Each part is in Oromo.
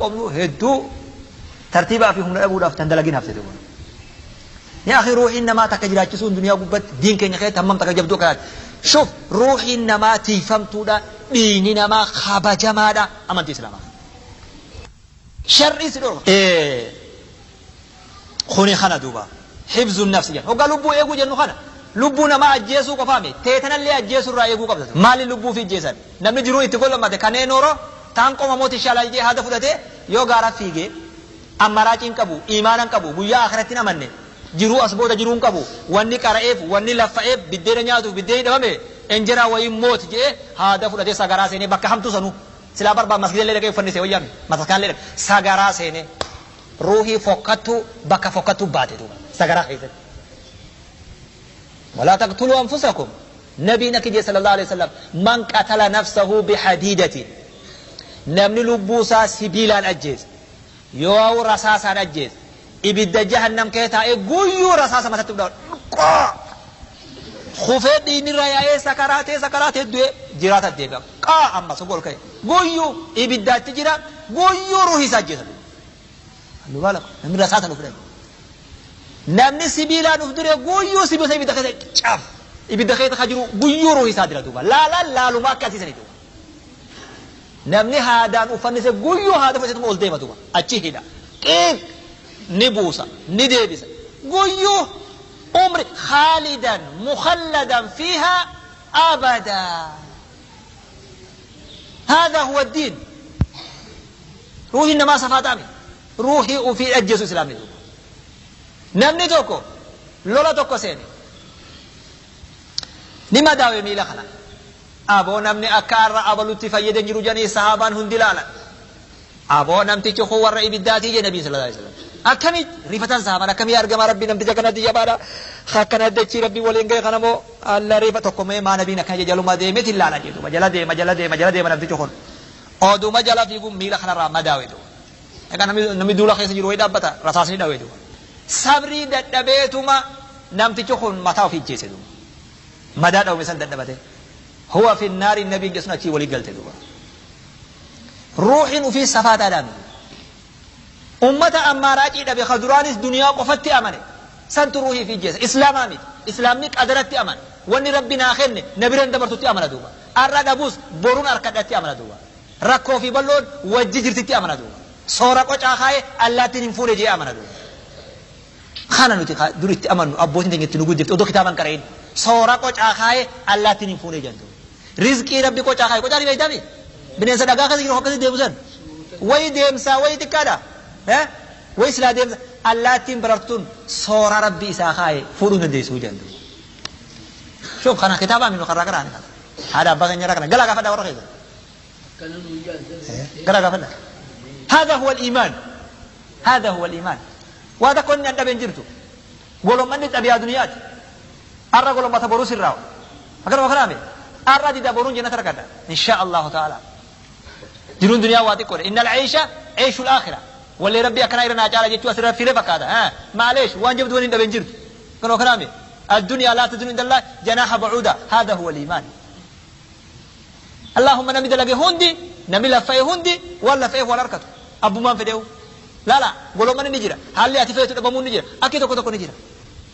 Qabnu hedduu tartiibaa fi humna dhabuudhaaf tan dalagin hafte duuba. Yaa akhi, ruuhiin namaa takka jiraachisuun duniyaa gubbatti diin keenya keessatti hammam takka jabduu akka taate. Shuf, ruuhiin namaa tiifamtuudha, dhiigni namaa kabajamaadha amantii islaamaa. Sharrii si dhorka. Kuni kana duuba. Hifzu nafsi jenna. Hoggaa lubbuu eeguu jennu kana lubbuu namaa ajjeesuu qofaa miti. Teetanallee ajjeesuu irraa eeguu qabda. Maali lubbuu fi ajjeesan? Namni jiruu itti golomate kaneen oro taan qoma mooti shaalal jee haada fudhatee yoo gaara fiigee ammaraaciin qabu, iimaanan qabu, guyyaa akhiratti hin amanne, jiruu as booda jiruu hin qabu, wanni qara'eef, wanni laffa'eef, biddeena nyaatuuf biddeenni dhabame, enjeraa wayii mooti jee haada fudhatee sagaraa seenee bakka hamtuu sanuu silaa barbaad masgidallee dhaqee uffannise wayyaami mataskaallee dhaqee sagaraa seenee ruuhii fokkattuu bakka fokkattuu baate duuba sagaraa keessatti. Walaa taqtuluu anfusakum, nabiin akki jee sallallahu alaihi wasallam, man qatala nafsahu bihadiidatin, namni lubbuu isaa sibiilaan ajjeese yoo rasaasaan ajjeese ibidda jahannam kee taa'ee guyyuu rasaasa matatti fudhata kufee dhiigni irraa yaa'ee sakaraatee sakaraatee du'ee jiraata deebi'a qaa ammas gol ka'e guyyuu ibiddaatti jira guyyuu ruuhii isaa ajjeesa. Lubala namni rasaasa nu fudhate, namni sibiilaan uf dire guyyuu sibiila ibidda keessa caf ibidda keessa ka jiru guyyuu ruuhii isaa dira duuba laalaan laaluma akka asiisanii duuba. Namni haadaan uffannise guyyuu haada fudhatee ol deema duuba achi hidha qiiq ni buusa ni deebisa guyyuu umri khaalidan mukhalladan fiihaa abadaa. هذا هو الدين. ruuhiin namaa safaa ta'ame ruuhii ufii ajjeesu islaamni duuba. Namni tokko lola tokko seene ni madaawe miila kana. Aboo, namni akka har'a abalutti fayyadan jiru jedhanii sahaabaan hundi ilaalan. Aboo, namtichi kun warra ibiddaatii jee nabii sallallahu alaihi wasallam. Akkamitti rifatan sahaabaan, akkamii argama rabbi namticha kanatti jabaadha akkana dachii rabbi waliin ga'e kana moo alla rifa tokko mee maa nabiin akkana jaluma deemeeti ilaalan jedhuba jala deema jala deema jala deema namtichi kun oduma jala fiiguun miila kanarraa madaawe duuba. Egaa namni duula keessa jiru wayii dhaabbata rasaasni dhawe duuba. Sabrii dadhabeetuma namtichi kun mataa ofii ajjeese duuba. Madaa dhawme san dadhabate. Huwa fi naari nabiin jechuun achii walii galte duuba. Ruuxiin ofii safaataadhaan. Ummata ammaaraacii dhabe ka duraanis duniyaa qofatti amane santu ruuhii fi ajjeese. Islaamaa miti. Islaamni qadaratti amana. Wanni rabbi naa kenne na biran dabartutti amana duuba. Arra dhabuus boruun harkadhatti amana duuba. Rakkoo fi bal'oon wajji jirtitti amana duuba. Soora qocaa kaayee allaattiin hin fuune jee amana duuba. Kana nuti dur itti amannu abbootiin keenya itti nu guddifte odoo kitaaban qara'in. Soora qocaa kaayee allaattiin hin fuune jedhu. Rizqii rabbi qocaa kaayee qocaa ni beektami? Bineensa dhagaa keessa jiru akkasii deemu san. Wayi deemsaa wayi xiqqaadha. Wayi silaa deemsa allaattiin barartuun soora rabbi isaa kaayee fuudhuu dandeessuu jedhu. Shoof kana kitaaba aminu karraa karaani kana. Haadha abbaa keenya kana galaa gaafadhaa warra keessa. Galaa gaafadhaa. هذا هو الإيمان، هذا هو الإيمان. وهذا كنا ندبن جرتو قولوا من نتبع دنيات أرى قولوا ما تبروس الراو أكرم كلامي أرى دي دبرون جنة ركدا إن شاء الله تعالى. جنون دنيا وادي كور إن العيش عيش الآخرة واللي ربي أكنا إيرنا جعل جتوا سر في رفق هذا ها معليش وان جبت وين ندبن جرت كانوا كلامي الدنيا لا تزن عند الله جناح بعوضة. هذا هو الإيمان. اللهم نمي دلقي هندي نمي لفاي هندي ولا فيه ولا ركته أبو ما فديو لا لا قولوا من نجرا هل يأتي فيه تبمون نجرا أكيد كنت نجرا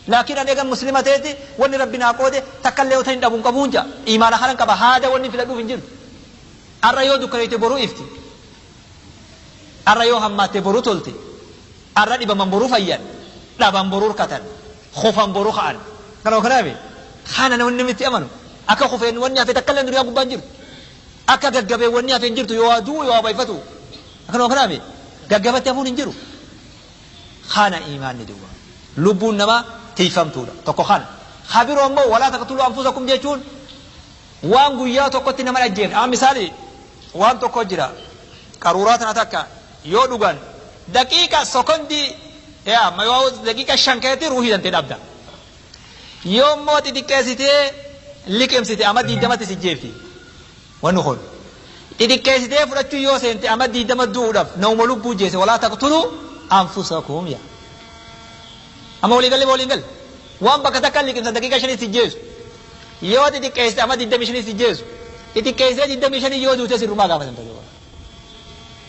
لكن أنا كان مسلمة تأتي وني ربنا قوده تكلم وتين أبون كبونجا إيمان خلنا كبه هذا وني في لدو فنجر الرأيو دكريت برو إفتي الرأيو هم ما تبرو تلتي الرأي بمن برو فيان لا بمن برو كتن خوفا برو خان كانوا كلامي خانا وني متي أمنو أكا خوفين وني في تكلم دريا بنجر أكا جعبه وني في نجر تو يوادو يوابيفتو كانوا كلامي جعبه تفون نجرو خانا إيمان ندوا لبون نما تيفهم تولا تكو خانا خبير أمه ولا تقتلوا أنفسكم جيشون وان قويا تكو تنما الجيم أما مثالي وان تكو جرا قرورات نتاكا يودوغان دقيقة سكندي يا ما يواز دقيقة شنكتي روحي دنتي دابدا يوم موت دكاسيتي لكم سيتي أما دي دمتي سجيفتي ونخل تدكاسيتي فرتشو يوسنتي أما دي دمت دودف نوم لبو جيسي ولا تقتلوا أنفسكم يا أما ولي قال لي ولي قال وان بكتك لكم دقيقة شني سجيس يو تدكاسيتي أما دي دمي شني سجيس تدكاسيتي دمي شني يو دوتي سرما قامت.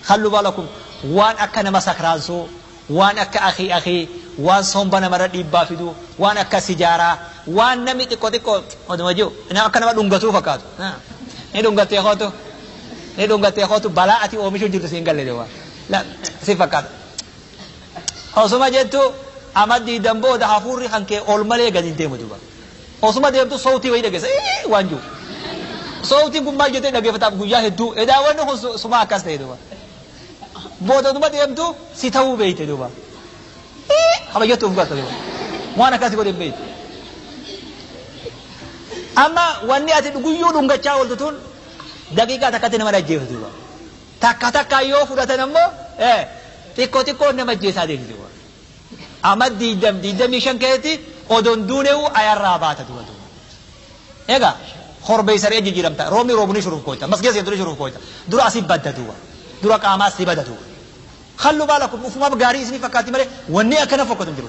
خلوا بالكم Waan akka nama sakraansuu, waan akka akii akii, waan somba namarra dhiibbaa fidu, waan akka sijaaraa, waan namni xiqqoo xiqqoo oduma jiru akka nama dhungatuu fakkaatu. Ni dhungattee kootu, ni dhungattee kootu, balaa ati oomishuu jirtu siin galle duuba si fakkaata. Osuma jettu amma diidan booda hafuurri kan kee ol malee gadi hin deemu duuba. Osuma deemtu sowtii wayii dhageessa waan jiru. Sowtiin kun maal jettee dhageeffataaf guyyaa hedduu edaa wanni kun suma akkas ta'e duuba. Booda oduma deemtu si ta'uu beeyte duuba. Kabajattuuf garta duuba. Waan akkasii godhe beeyte. Amma wanni ati guyyuu dhungachaa ooltu tun daqiiqaa takkatti nama dhajjeeftu duuba. Takka takka yoo fudhatan ammoo xiqqoo xiqqoo nama ajjeesaa deemti duuba. Amma 20 25 keessatti odoon duuneewu ayarraa baata duuba duuba. Egaa korbeessaree jijjiiramta, roobni roobni shuruuf kooyta, masgee seentu shuruuf kooyta, dura asii badda duuba, dura qaamaa asii bada duuba. Hallu baala kun ufumaaf gaarii isinii fakkaatti malee wanni akkana fokkatu hin jiru.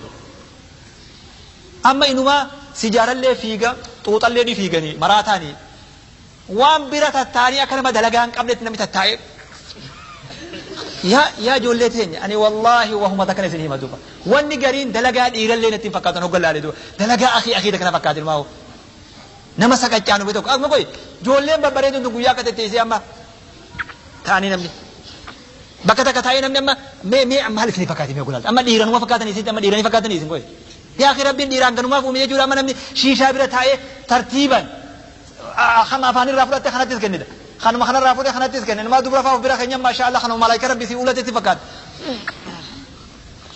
Amma inumaa sijaarallee fiiga, xuuxallee ni fiiganii maraataanii waan bira tattaanii akka nama dalagaa hin qabnetti namni tattaa'ee. Yaa ijoollee teenya, ani wallaahi wahuma takkan isin hima duuba. Wanni gariin dalagaa dhiirallee natti hin fakkaatan hoggan laalee duuba. Dalagaa akii akii kana fakkaatan maa nama saqachaan dhufe tokko. Akkuma koyi ijoolleen babbareeduun tun guyyaa akka tetteessee amma taa'anii namni bakka takka taa'ee namni amma mee mee maal isin fakkaate mee gulaalta amma dhiiranuma fakkaatan isin, amma dhiiranii fakkaatan isin koyi. Yaa akhi, rabbiin dhiiraan ganumaaf uume jechuudha. Amma namni shiishaa bira taa'ee tartiiban kan afaan irraa fudhatte kanattis kennita. Kanuma kanarraa fudhe kanattis kenne. Nama dubra fa'aa of bira keenya, maasha Allah, kanuma malaayika rabbi si uulatetti fakkaata.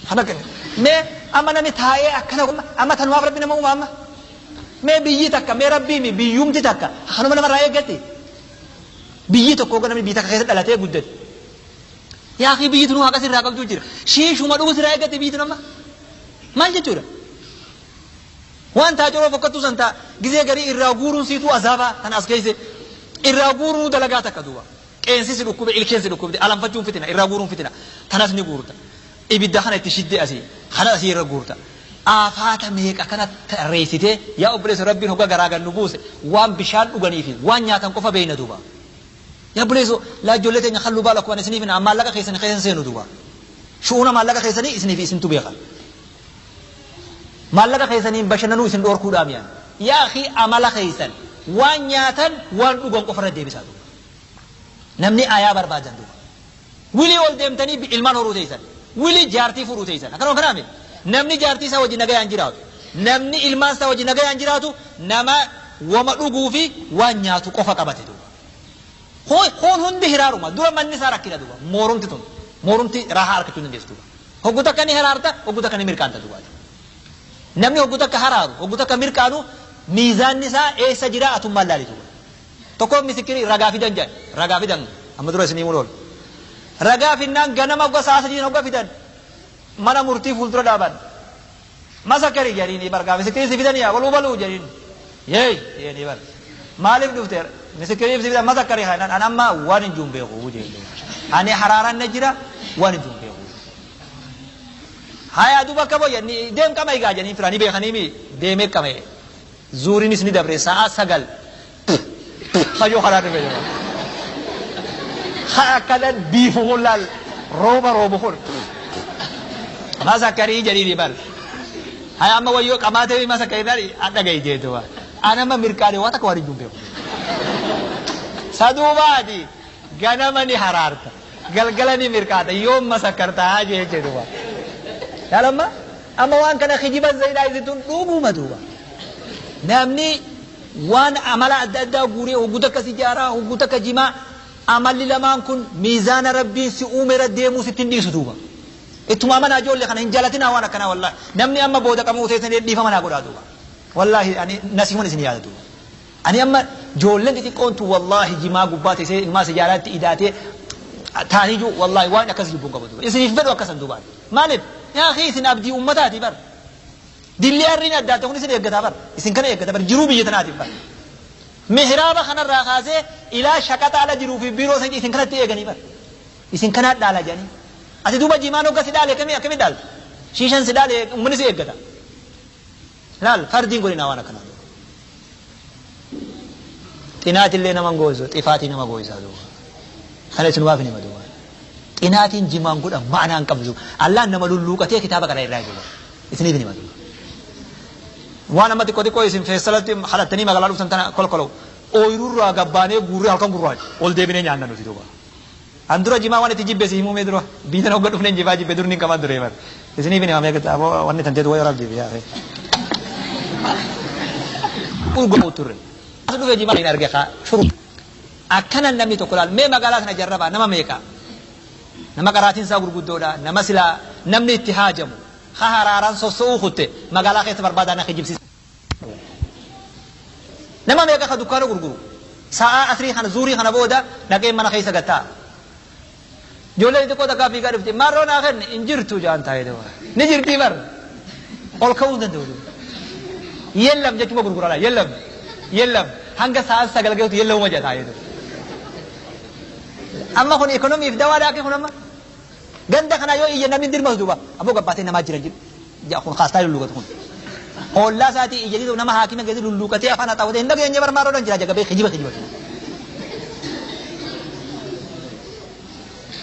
Kana kenne. Mee amma namni taa'ee akkana amma tanumaaf rabbi nama uuma amma. Mee biyyi takka, mee rabbii biyyumti takka kanuma namarraa eeggatti. Biyyi tokko namni biyya takka keessa dhalatee guddate. Yaa akhi, biyyi tunuu haqa sirraa qabdu jira. Shiishuma dhugu sirraa eeggatti biyyi tun amma. Maal jechuudha? Waan taajiroo fokkattuu san taa gizee garii irraa guuruun siituu azaabaa tan as keesse irraa guuruun dalagaa takka duuba. Qeensi si dhukkube, ilkeen si dhukkubde, alanfachuun fitina, irraa guuruun fitina. Tanas ni guurta. Ibidda kana itti shiddee asii, kana asii irra guurta. Aafaata meeqa kana tarreessitee, yaa obboleessa, rabbiin hogga garaa gannu buuse waan bishaan dhuganii fi waan nyaatan qofa beeyna duuba. Yaa obboleessa, laa ijoollee teenya, halluu baala kuban isiniif maallaqa keessanii keessan seenu duuba. Shu'uuna maallaqa keessanii isiniif isintu beeka. Maallaqa keessaniin bashannanuu isin dhorkuudhaaf yaan. Yaa akhi, amala keessan waan nyaatan waan dhugan qofa irra deebisaa duuba. Namni ayaa barbaadan duuba. Wilii ol deemtanii ilmaan horuu teessan. Wilii jaartii fuudhuu teessan. Akkanuma kanaami. Namni jaartii isaa wajjin nagayaan jiraatu, namni ilmaan isaa wajjin nagayaan jiraatu nama wama dhuguu fi waan nyaatu qofa qabate duuba. Kun hundi hiraaruma. Dura manni isaa rakkina duuba. Moorumti tun. Moorumti raahaa argachuu dandeessu duuba. Hoggu takka ni hiraarta, hoggu takka ni mirqaanta duuba. Namni hoggu takka haraaru, hoggu takka mirqaanu, miizaanni isaa eessa jira atummaan laali duuba. Tokko misikirii ragaa fidan jedhan. Ragaa fidan amma dura isinii mulool. Ragaa finnaan ganama hogga sa'a 3 hogga fidan mana murtii fuuldura dhaaban. Masakkarii jedhanii bargaa misikirii si fidan yaa waluu baluu jedhanii. Yeey jedhanii bar. Maaliif dhufte? Misikirii si fidan masakkarii kan an amma waan hin juun beeku jedhanii. Ani haraaran na jira, waan hin juun beeku. Haya duuba akka boyya deem qama egaa jedhanii firanii beekanii mi deemee qama'e. Zuuriinis ni dabre, sa'a 9 kayyoo karaa dhufe jira. Akkanan biifu kun laal rooba roobu kun. Masakkarii jedhanii bar. Haya amma wayyoo qamaatee masakkarii naan dhagahi jeetu. Ana amma mirqaane waan takka waan hin beeku. Saduubaati ganama ni haraarta. Galgala ni mirqaata, yoom masakkartaa jee jedhuba. Yaalamma amma waan kana kijiban zayidaa isitun dhuguma duuba. Namni waan amala adda addaa guuree hogguu takka sijaaraa, hogguu takka jimaa, amalli lamaan kun miizaana rabbiin si uumeera deemuu sitti hin dhiisu duuba. Ittuma amanaa, ijoollee kana hin jaalatinaa waan akkanaa wallaahi. Namni amma booda qabuu teessanii dhiifama naa godhaa duuba. Wallaahi ani nasiiman isin yaada duuba. Ani amma ijoolleen xixiqqoon tun wallaahi jimaa gubbaa teessee ilmaa sijaaraatti idaatee taa'anii jiru, wallaahi waan akkas jibbuun qabu duuba. Isiniif fedhu akkasan duuba. Maaliif? Yaa akhi, isin abdii ummataati bar. Dilli harriin adda adda kun isin eeggataa bar. Isin kana eeggata bar, jiruu biyya tanaatiif bar. Mihraaba kanarraa kaasee ilaa shaqaxa ala jiruu fi biiroo san isin kanatti eeganii bar. Isin kanaa dhaala jedhanii. Ati duuba jimaan hogga si dhaale akkamii akkamii dhaalta? Shiishan si dhaale, uummanni si eeggata. Laal, fardiin godhina waan akkanaa duuba. Xinaatillee nama gooyisu, xifaatii nama gooyisaa duuba. Kana isinumaaf hin hima duuba. Xinaatiin jimaan godhan ma'anaa hin qabdu. Allaan nama lulluuqatee kitaaba kana irraa jiru. Isiniif ni matu. Waan amma xiqqoo xiqqoo isin feessalatti halattanii magaalaa dhuftan tana kolkolaw. Ooyiruurraa gabbaanee guurree halkan gurraacha. Ol deebinee nyaanna nuti duuba. An dura jimaa waan itti jibbe si himuu mee dura. Biitan hogga dhufneen jimaa jibbe dur ni qaban duree bar. Isiniif ni mamee wanni tanteetu wayii rabbi yaa. Urgoo turre. As dhufe jimaa hin arge kaa shuru. Akkanan namni tokko laal mee magaalaa kana jarrabaa nama meeqa. Nama qaraatiin isaa gurguddoodha. Nama silaa namni itti haajamu. Ha haraaraan sosso'uu kutte magaalaa keessa barbaadaa na kijibsiisa. Nama meeqa ka dukkaana gurguru. Sa'aa asrii kana zuurii kana booda dhaqee mana keessa gattaa. Ijoolleen xiqqoo takkaa fiigaa dhufte marroo naa kenni hin jirtu jaan taa'ee duuba. Ni jirtii bar. Ol ka'uu hin danda'u duuba. Yellam jechuma gurguraadha yellam yellam hanga sa'aan 9 gahutti yellamuma jedha taa'ee duuba. Amma kun ikonomiif dawaadha akka kun amma. Ganda kana yoo iyya namni dirmatu duuba. Aboo gabbaatee namaa jira jedhu. Kun kaastaa lulluqatu kun. Ollaa isaatii iyya nama haakima geessu lulluqatee afaan haxaawwatee hin dhageenye barmaaroo jira jagabee kijiba kijiba.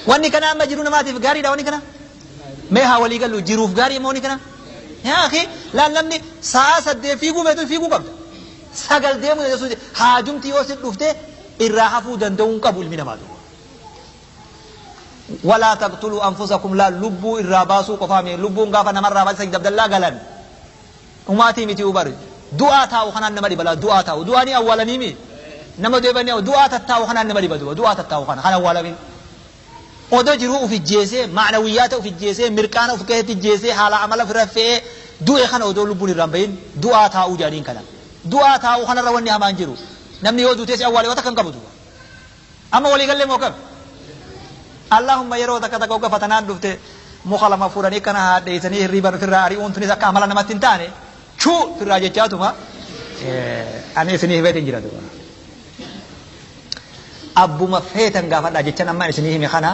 Wanni kana amma jiru namaatiif gaariidha wanni kana. Mee haa walii gallu jiruuf gaarii moo wanni kana. Yaa akhi laal namni sa'a 8 fiiguu feetu fiiguu qabda. 9 deemuu dandeessu haajumti yoo si dhufte irraa hafuu danda'uu hin qabu ilmi namaa. Walaa taqtuluu anfusakum laal lubbuu irraa baasuu qofaa miti lubbuun gaafa namarraa baasii dabdallaa galan dhumaatii miti ubar du'aa taa'u kanaan nama dhiba laal du'aa taa'u du'aa ni awwaalanii mi nama deebanii du'aa tattaa'u kanaan nama dhiba du'a du'aa tattaa'u kana kan awwaalamin odoo jiruu uf ijjeesee ma'nawiyyaata uf ijjeesee mirqaana uf keessatti ijjeesee haala amala ofirra fe'ee du'e kana odoo lubbuun irraan bahin du'aa taa'uu jedhaniin kana du'aa taa'uu kanarra wanni hamaan jiru namni yoo duutee si awwaale waan takka hin qabu duuba amma walii gallee moo kam Allahumma yeroo takka takka hogga fatanaan dhufte muka lama fuudhanii akkana haadheessanii hirriiban ofirraa ari'uun tunis akka amala namatti hin taane chuu ofirraa jechaatuma ani isinii himeetiin jira duuba. Abbuma feetan gaafadhaa jechan amma isinii hime kana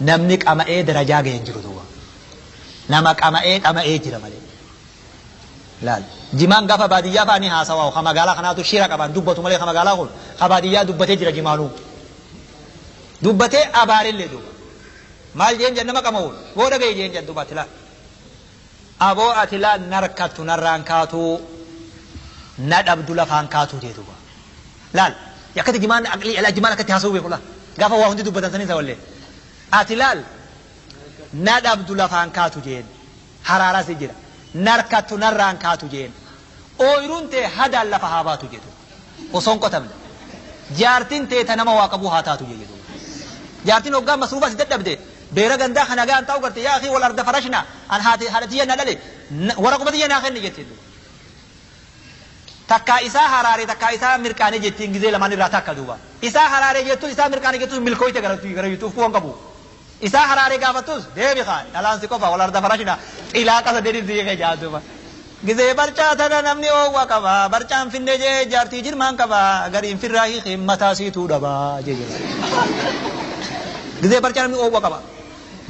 namni qama'ee darajaa ga'e hin jiru duuba. Nama qama'ee dhama'ee jira malee. Laal. Jimaan gaafa baadiyyaa fa'aa ni haasawaa ka magaalaa kanaatu shira qaban dubbatu malee ka magaalaa kun ka baadiyyaa dubbatee jira jimaanuu. Dubbatee abaarellee duuba. Maal jeen jedhan nama qama'uun boo dhaga'i jeen jedhan duuba ati laal. Aboo ati laal narkattu narraan kaatuu na dhabdu lafaan kaatuu jee duuba. Laal akkatti jimaan aqlii alaa jimaan akkatti haasa'uu beeku laal. Gaafa waa hundi dubbatan sanii isa wallee. Ati laal na dhabdu lafaan kaatu jeen. Haraaraa si jira. Narkattu narraan kaatu jeen. Ooyiruun tee hadaan lafa haa baatu jedhu. Osoo hin qotamne. Jaartiin tee ta nama waa qabuu haa taatu jedhu. Jaartiin hoggaa masruufa si dadhabde beera gandaa kana gaan ta'u garte yaa akhi wal arda farashna an haati haadha tiyya na dhale waraquma tiyya naa kenni jetti. Takkaa isaa haraaree takkaa isaa mirqaanee jettiin gizee lamaan irraa takka duuba. Isaa haraaree jettus isaa mirqaanee jettus milkooyte gara gara yutuuf kuwan qabu. Isaa haraaree gaafattus deebi kaa dhalaan si qofa wal arda farashna xilaa qasa deebiin si kee jaa duuba. Gizee barcaa tana namni oowwa qaba barcaan finne jee jaartii jirmaan qaba gariin firraa hiikee mataa siituu dhaba jee jira. Gizee barcaa namni oowwa qaba.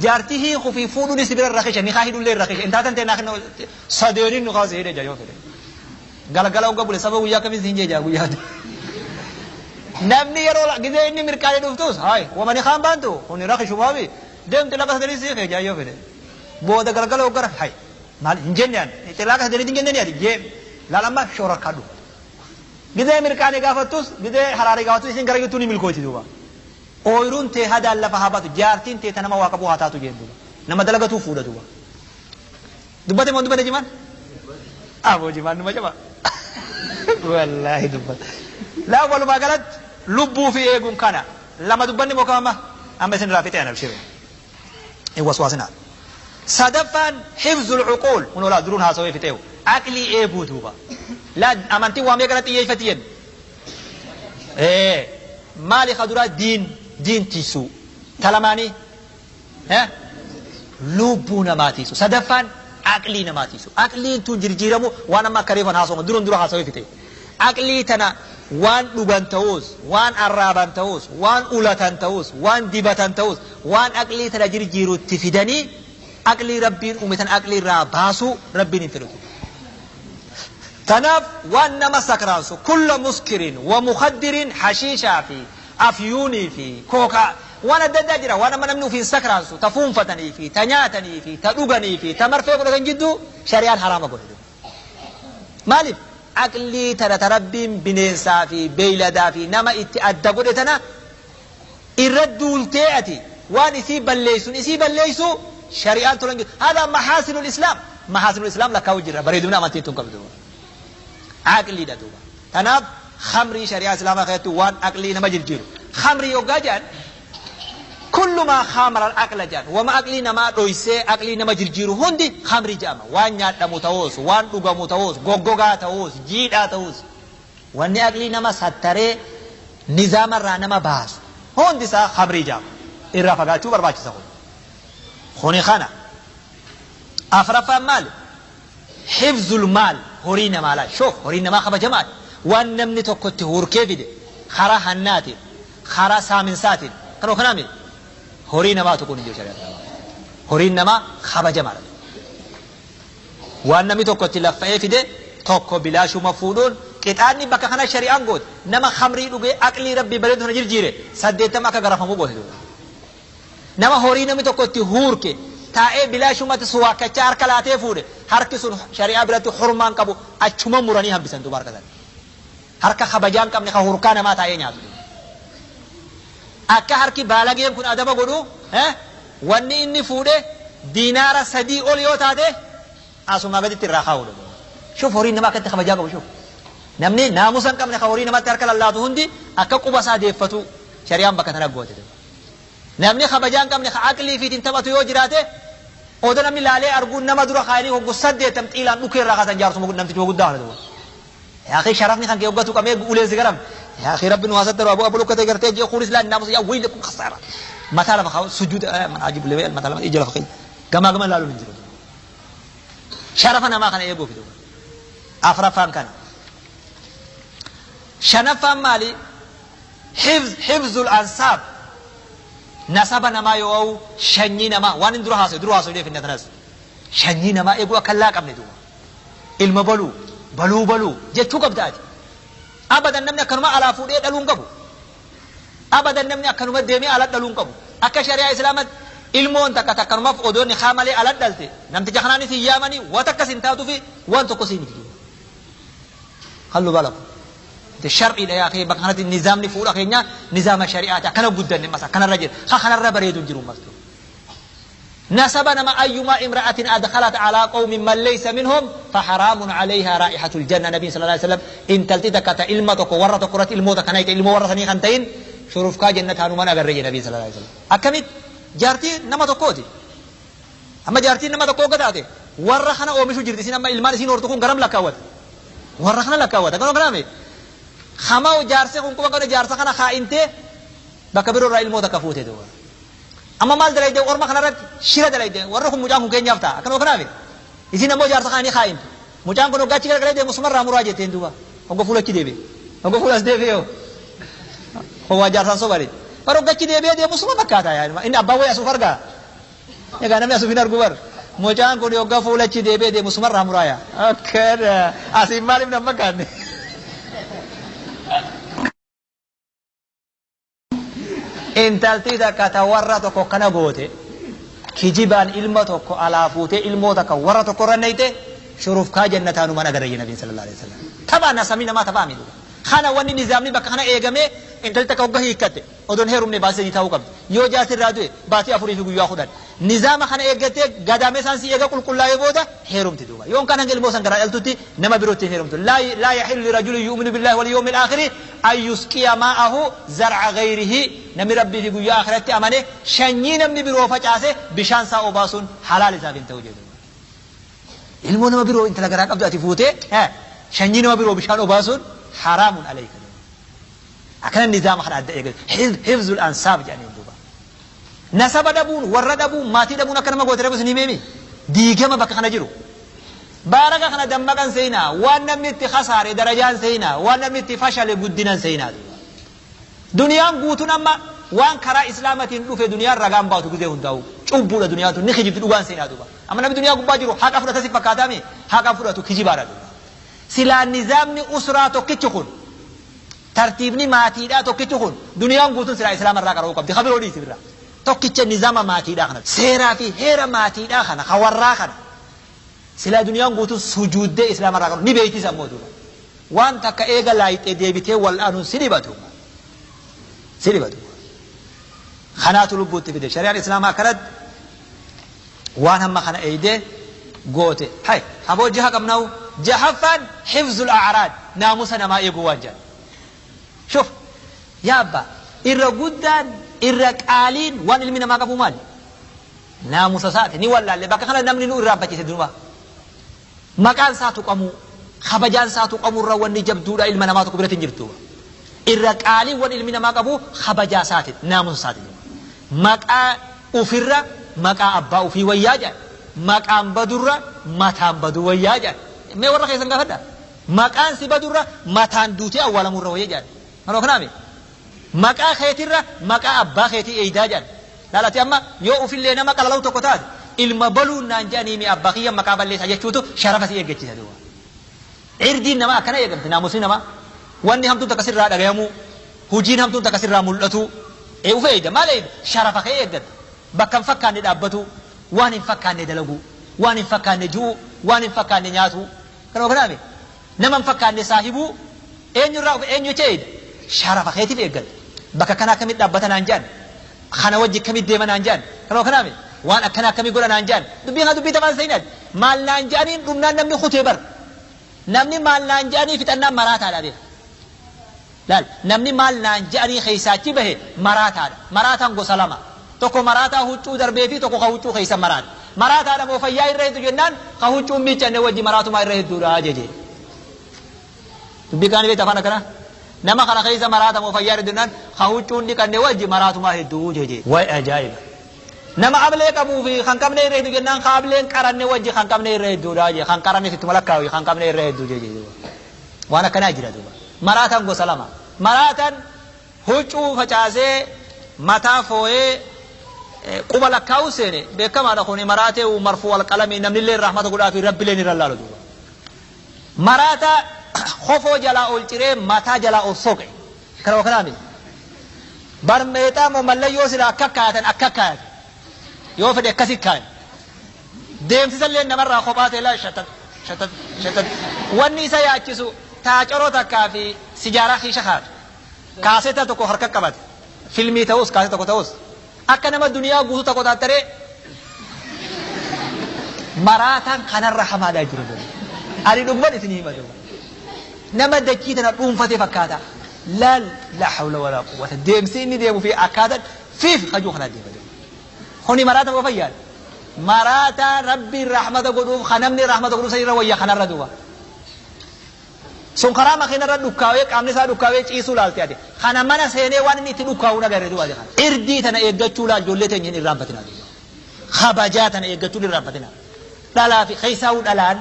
Jaartii hiikuu fi fuudhuunis bira irra keessa nikaa hidhullee irra keessa intaatan ta'e naa sadeeniin nu kaasee hidhee jaa yoo fedhe. Galgala hogga bule saba guyyaa kamiin siin jee guyyaa. Namni yeroo gizee inni mirqaanee dhuftus hayi wamani kaan baantu kuni rakishumaami deemte laqa sadanii sii kee jaa yoo fedhe. Booda galgala hogga rafe hayi maal hin jenne ani laqa sadanii hin jenne ani jee laal amma shoora kadhu. Gizee mirqaanee gaafattus gizee haraaree gaafattus isin gara jettuu ni milkooti duuba. Ooyiruun tee hadaan lafa haa baatu jaartiin tee ta nama waa qabuu haa taatu jeen duuba. Nama dalagatuu fuudha duuba. Dubbate moo dubbate jimaan? Aboo jimaan numa jaba. Wallaahi dubbate. Laa walumaa galatti lubbuu fi eeguun kana lama dubbanni moo kamama amma isin irraa fixee ana abshiru. Hin waswaasinaa. Sadaffaan hifzul uquul kun olaa duruun haasawee fixeewu. Aqlii eeguu duuba. Laa amantiin waa meeqa irratti xiyyeeffati jennu? Maali ka duraa diin diin tiisuu. Talamaanii lubbuu namaa tiisu. Sadaffaan aqlii namaa tiisu. Aqliin tun jirjiiramu waan amma akka reefan haasawama duruun dura haasawee fixe. Aqlii tana waan dhugan ta'us, waan arraaban ta'us, waan ulatan ta'us, waan dibatan ta'us, waan aqlii tana jirjiirutti fidanii aqlii rabbiin uume tan aqlii irraa baasuu rabbiin hin fedhatu. Tanaaf waan nama sakraansu kulla muskirin wa mukaddirin hashiishaa fi afyuunii fi kookaa Waan adda addaa jira waan amma namni ofiin sakraansu ta fuunfatanii fi ta nyaatanii fi ta dhuganii fi ta marfee godhatan jidduu shari'aan haraama godhe. Maaliif? Aqlii tana ta Rabbiin bineensaa fi beeyladaa fi nama itti adda godhe tana irra duultee ati waan isii balleessuun isii balleessu shari'aan tolan jiru. Haadha mahaasinul islaam. Mahaasinul islaam lakkaa'u jirra bareedumna amantiin tun qabdu. Aqliidha duuba. Tanaaf khamrii shari'aa islaamaa keessatti waan aqlii nama jijjiiru. Khamrii yoggaa jedhan kullu maa khamara al-aqla jedhan wama aqlii namaa dhoysee aqlii nama jijjiiru hundi khamrii jedhama. Waan nyaadhamu ta'uus, waan dhugamu ta'uus, goggogaa ta'uus, jiidhaa ta'uus. Wanni aqlii nama sattaree nizaamarraa nama baasu hundi isaa khamrii jedhama. Irraa fagaachuu barbaachisa kun. Kuni kana. Afraffaan maali? Hifzul maal horii namaa laal. Shoof horii namaa kabajamaadha. Waan namni tokko itti hurkee fide karaa hannaatiin, karaa saaminsaatiin kanoo kanaa miti. Horii namaa tuquun hin jiru shari'aa namaa. Horiin namaa kabajamaadha. Waan namni tokko itti laffa'ee fide tokko bilaashuma fuudhuun qixaanni bakka kana shari'aan goote nama khamrii dhugee aqlii rabbii bareedu sana jirjiire 80 akka garafamuu goote duuba. Nama horii namni tokko itti huurke taa'ee bilaashumatti suwaakkachaa harka laatee fuudhe harki sun shari'aa biratti hurmaan qabu achuma muranii hambisan duuba harka sana. Harka kabajaa hin qabne ka hurkaa namaa taa'ee nyaatu. Akka harki baalageen kun adaba godhu wanni inni fuudhe diinaara 3 ol yoo taate asumaa gaditti irraa kaa'uudha. Shuf horiin namaa akkatti kabajaa qabu shuf. Namni naamusa hin qabne ka horii namatti harka lallaatu hundi akka quba isaa deeffatu shari'aan bakka tana goote. Namni kabajaa hin qabne ka aqlii fiitiin taphatu yoo jiraate oda namni laalee arguun nama dura kaayanii hoggu 80 xiilaan dhukee irraa kaasan jaarsuma namtichuma guddaa kana duuba. Yaa akhi sharafni kan kee hoggatu qabee uleen si garam. Yaa akhi rabbi nu haasattaru abu abu lukkate gartee jee kunis laan naamusa yaa wayla kun khasaara. Mataa lafa kaa'u sujuuda man ajib lebee mataa lafa ija lafa keenya. Gamaa gama laaluun hin jiru. Sharafa namaa kana eeguuf duuba. Afraffaan kana. Shanaffaan maali? Hifzul ansaab. Nasaba namaa yoo shanyii namaa waan inni dura haasa'e dura haasa'e finna tanas. Shanyii namaa eeguu akka hin laaqamne duuba. Ilma baluu baluu baluu jechuu qabda ati. Abadan namni akkanuma alaa fuudhee dhaluu hin qabu. Abadan namni akkanuma deemee ala dhaluu hin qabu. Akka shari'aa islaamatti ilmoon takka takkanumaaf odoo ni haa malee ala dhalte namticha kanaanis hin yaamanii waan takkas hin taatuu fi waan tokkos hin miti. Halluu balaku. Shar'iidha yaa kee bakka kanatti nizaamni fuudha keenya nizaama shari'aati akkana guddanne mas akkanarra jira ha kanarra bareedu hin jiru mas. Nasaba nama ayyumaa imra'atin adkhalat alaa qawmin man laysa minhum faharaamun alayhaa raa'ihatul janna nabiin sallallahu alaihi wasallam intalti takka ta ilma tokko warra tokko irratti ilmoota kana hiite ilmoo warra sanii kan ta'in shurufkaa jannataa numan agarre jedhe nabiin sallallahu alaihi wasallam. Akkamitti jaartii nama tokkooti. Amma jaartiin nama tokko hogga taate warra kana oomishuu jirti isin amma ilmaan isiin hortu kun garam lakkaawwata. Warra kana lakkaawwata kanoo kanaame Hama jaarsi kun quba qabne jaarsa kana kaa'intee bakka biroo irraa ilmoo takka fuute duuba. Amma maal dalayde orma kana irratti shira dalayde warri kun mucaan kun keenyaaf ta'a akkanuma kanaafi. Isin ammoo jaarsa kana ni kaa'imtu. Mucaan kun hoggaa achi garagalee deemu sumarraa muraa jetteen duuba. Hogga fuula achi deebi'e. Hogga fuula as deebi'e hoo. Howwaa jaarsaan sobani. Bar hogga achi deebi'ee deemu suma fakkaata yaa inni abbaan wayii asuuf argaa. Egaa namni asuuf hin argu bar. Mucaan kun hogga fuula achi deebi'ee deemu sumarraa muraa yaa. Akkana asiin maaliif nan fakkaanne. Intalti takka ta warra tokko kana goote kijibaan ilma tokko alaa fuutee ilmoo takka warra tokko irra nayte shurufkaa jannataa numan agarre nabiin sallallahu alaihi wasallam. Taphaa nasamii namaa taphaa miidhu. Kana wanni nizaamni bakka kana eegamee intalli takka hogga hiikkatte odoon heerumne baatii 3 taa'uu qabdi. Yoo jaarsi irraa du'e baatii 4 fi guyyaa 10. Nizaama kana eeggattee gadaamee isaan si eega qulqullaa'ee booda heerumti duuba. Yoon kan hanga ilmoo san garaa dhaltutti nama birootti hin heerumtu. Laa yahillu lirajulin yu'minu billahi wal yawmil aakhiri an yusqiya maa'ahu zar'a ghayrihi. Namni rabbii fi guyyaa akhiratti amane shanyii namni biroo facaase bishaan isaa obaasuun halaal isaaf hin ta'u jedhu. Ilmoo nama biroo intala garaa qabdu ati fuutee shanyii nama biroo bishaan obaasuun haraamun alayka. Akkana nizaama kana adda eegatu. Hifzul ansaab jedhaniin duuba. Nasaba dhabuun, warra dhabuun, maatii dhabuun akka nama goote rabbi isin himeemi. Diigama bakka kana jiru. Baaraka kana dammaqan seenaa, waan namni itti khasaare darajaan seenaa, waan namni itti fashale guddinan seenaa. Duniyaan guutuun amma waan karaa islaamatiin dhufe duniyaan ragaan baatu gizee hundaa'u. Cubbuudha duniyaan tun ni kijibdi dhugaan seenaa duuba. Amma namni duniyaa gubbaa jiru haqa fudhata si fakkaataami haqa fudhatu kijibaadha duuba. Silaa nizaamni usraa tokkichi kun Tartiibni maatiidhaa tokkichi kun duniyaan guutuun silaa islaama irraa qara'uu qabdi. Kabiroo dhiisi birraa. Tokkicha nizaama maatiidhaa kana. Seeraa fi heera maatiidhaa kana hawarraa kana. Silaa duniyaan guutuun sujuuddee islaama irraa qara'u ni beektisa ammoo duuba. Waan takka eega laayixee deebitee wal'aanuun si dhibatu. Si dhibatu. Kanaatu lubbuutti fide. Shari'aan islaamaa akkanatti waan hamma kana eeydee goote. Hay haboo jaha qabnaa'u. Jahaffaan hifzul a'raad naamusa namaa eeguu waan jedhan. Shuf yaa abbaa irra guddaan irra qaaliin waan ilmi namaa qabu maali? Naamusa isaati ni wallaalle bakka kana namni nu irraanfachiise durumaa. Maqaan isaa tuqamuu kabajaan isaa tuqamuu irra wanni jabduudha ilma namaa tokko biratti hin jirtu. Irra qaaliin waan ilmi namaa qabu kabajaa isaati naamusa isaati. Maqaa ofirra maqaa abbaa ofii wayyaa jedhan. Maqaan badurra mataan baduu wayyaa jedhan. Mee warra keessan gaafadha. Maqaan si badurra mataan duutee awwaalamurra wayyaa jedhan. Maloo kanaami. Maqaa keetirra maqaa abbaa keetii eeydaa jedhan. Laalati amma yoo ofillee nama qalalau tokko taate ilma baluun naan jedhanii mi abbaa kiyya maqaa balleessaa jechuutu sharafa si eeggachiisa duuba. Irdiin namaa akkana eegamte naamusni namaa. Wanni hamtuun takka sirraa dhagayamuu hujiin hamtuun takka sirraa mul'atu ufe eeyda maal eeyda sharafa kee eeggatta. Bakka hin fakkaanne dhaabbatu waan hin fakkaanne dalagu waan hin fakkaanne ju'u waan hin fakkaanne nyaatu. Kanuma kanaami nama hin fakkaanne saahibuu eenyurraa ufe eenyu jecha eeyda sharafa keetiif eeggatta. Bakka kana akkamitti dhaabbata naan jedhan kana wajji akkamitti deema naan jedhan kanuma kanaami waan akkana akkamii godha naan jedhan dubbii kana dubbii taphaan seenaati maal naan jedhaniin dhumnaan namni kutee bar namni maal naan jedhanii fixannaan maraataadha beeka. Laal namni maal naan jedhanii keessaachi bahe maraataadha. Maraataan gosa lama. Tokko maraataa huccuu darbee fi tokko ka huccuu keessa maraata. Maraataadha moo fayyaa irra hedduu jennaan ka huccuun miiccanne wajji maraatumaa irra hedduudha jeje. Dubbii kaanii beekta afaan akkanaa? Nama kana keessa maraata moo fayyaa irra jennaan ka huccuun dhiqanne wajji maraatumaa hedduu jeje. Wayi ajaa'iba. Nama ablee qabuu fi kan qabne irra hedduu jennaan ka ableen qaranne wajji kan qabne irra hedduudha je. Kan qaranne sitti malakkaawi kan qabne irra hedduu jeje. Waan akkanaa jira duuba. Maraataan gosa lama. Maraataan huccuu facaasee mataa fooyee quba lakkaa'u seene beekamaadha kuni maraatee marfuu alqalamii namnillee rahmata godhaa fi rabbileen irra laalu duuba. Maraata kofoo jalaa ol ciree mataa jalaa ol soqe. Kana kanaa miti. Barmeexaa moo mallayyoo sila akka kaayatan akka kaayatan. Yoo fedhe akkasi kaayan. Deemsisallee namarraa kophaa ta'e laa shatat shatat shatat. Wanni isa yaachisu taacoroo takkaa fi sijaaraa kiisha kaatu. Kaaseta tokko harka qabate. Filmii ta'us kaaseta tokko ta'us. Akka nama duniyaa guutuu tokko taattaree maraataan kanarra hamaadhaa jiru. Ani dhuguman isin hima duuba. Nama dachii tana dhuunfatee fakkaata. Laal laa hawla walaa quwwata. Deemsi inni deemu fi akkaataan fiif hajuu kanaa deema duuba. Kuni maraata moo fayyaadha? Maraataa rabbiin rahmata godhuuf kan namni rahmata godhuuf sanirra wayya kanarra duuba. Sun karaa makiinarra dhukkaawee qaamni isaa dhukkaawee ciisuu laalte ati. Kana mana seenee waan inni itti dhukkaa'u nagarre duuba ati kana. Irdii tana eeggachuu laal ijoollee teenya hin irraanfatinaa duuba. Kabajaa tana eeggachuu hin irraanfatinaa. Dhalaa fi keessaa'uu dhalaan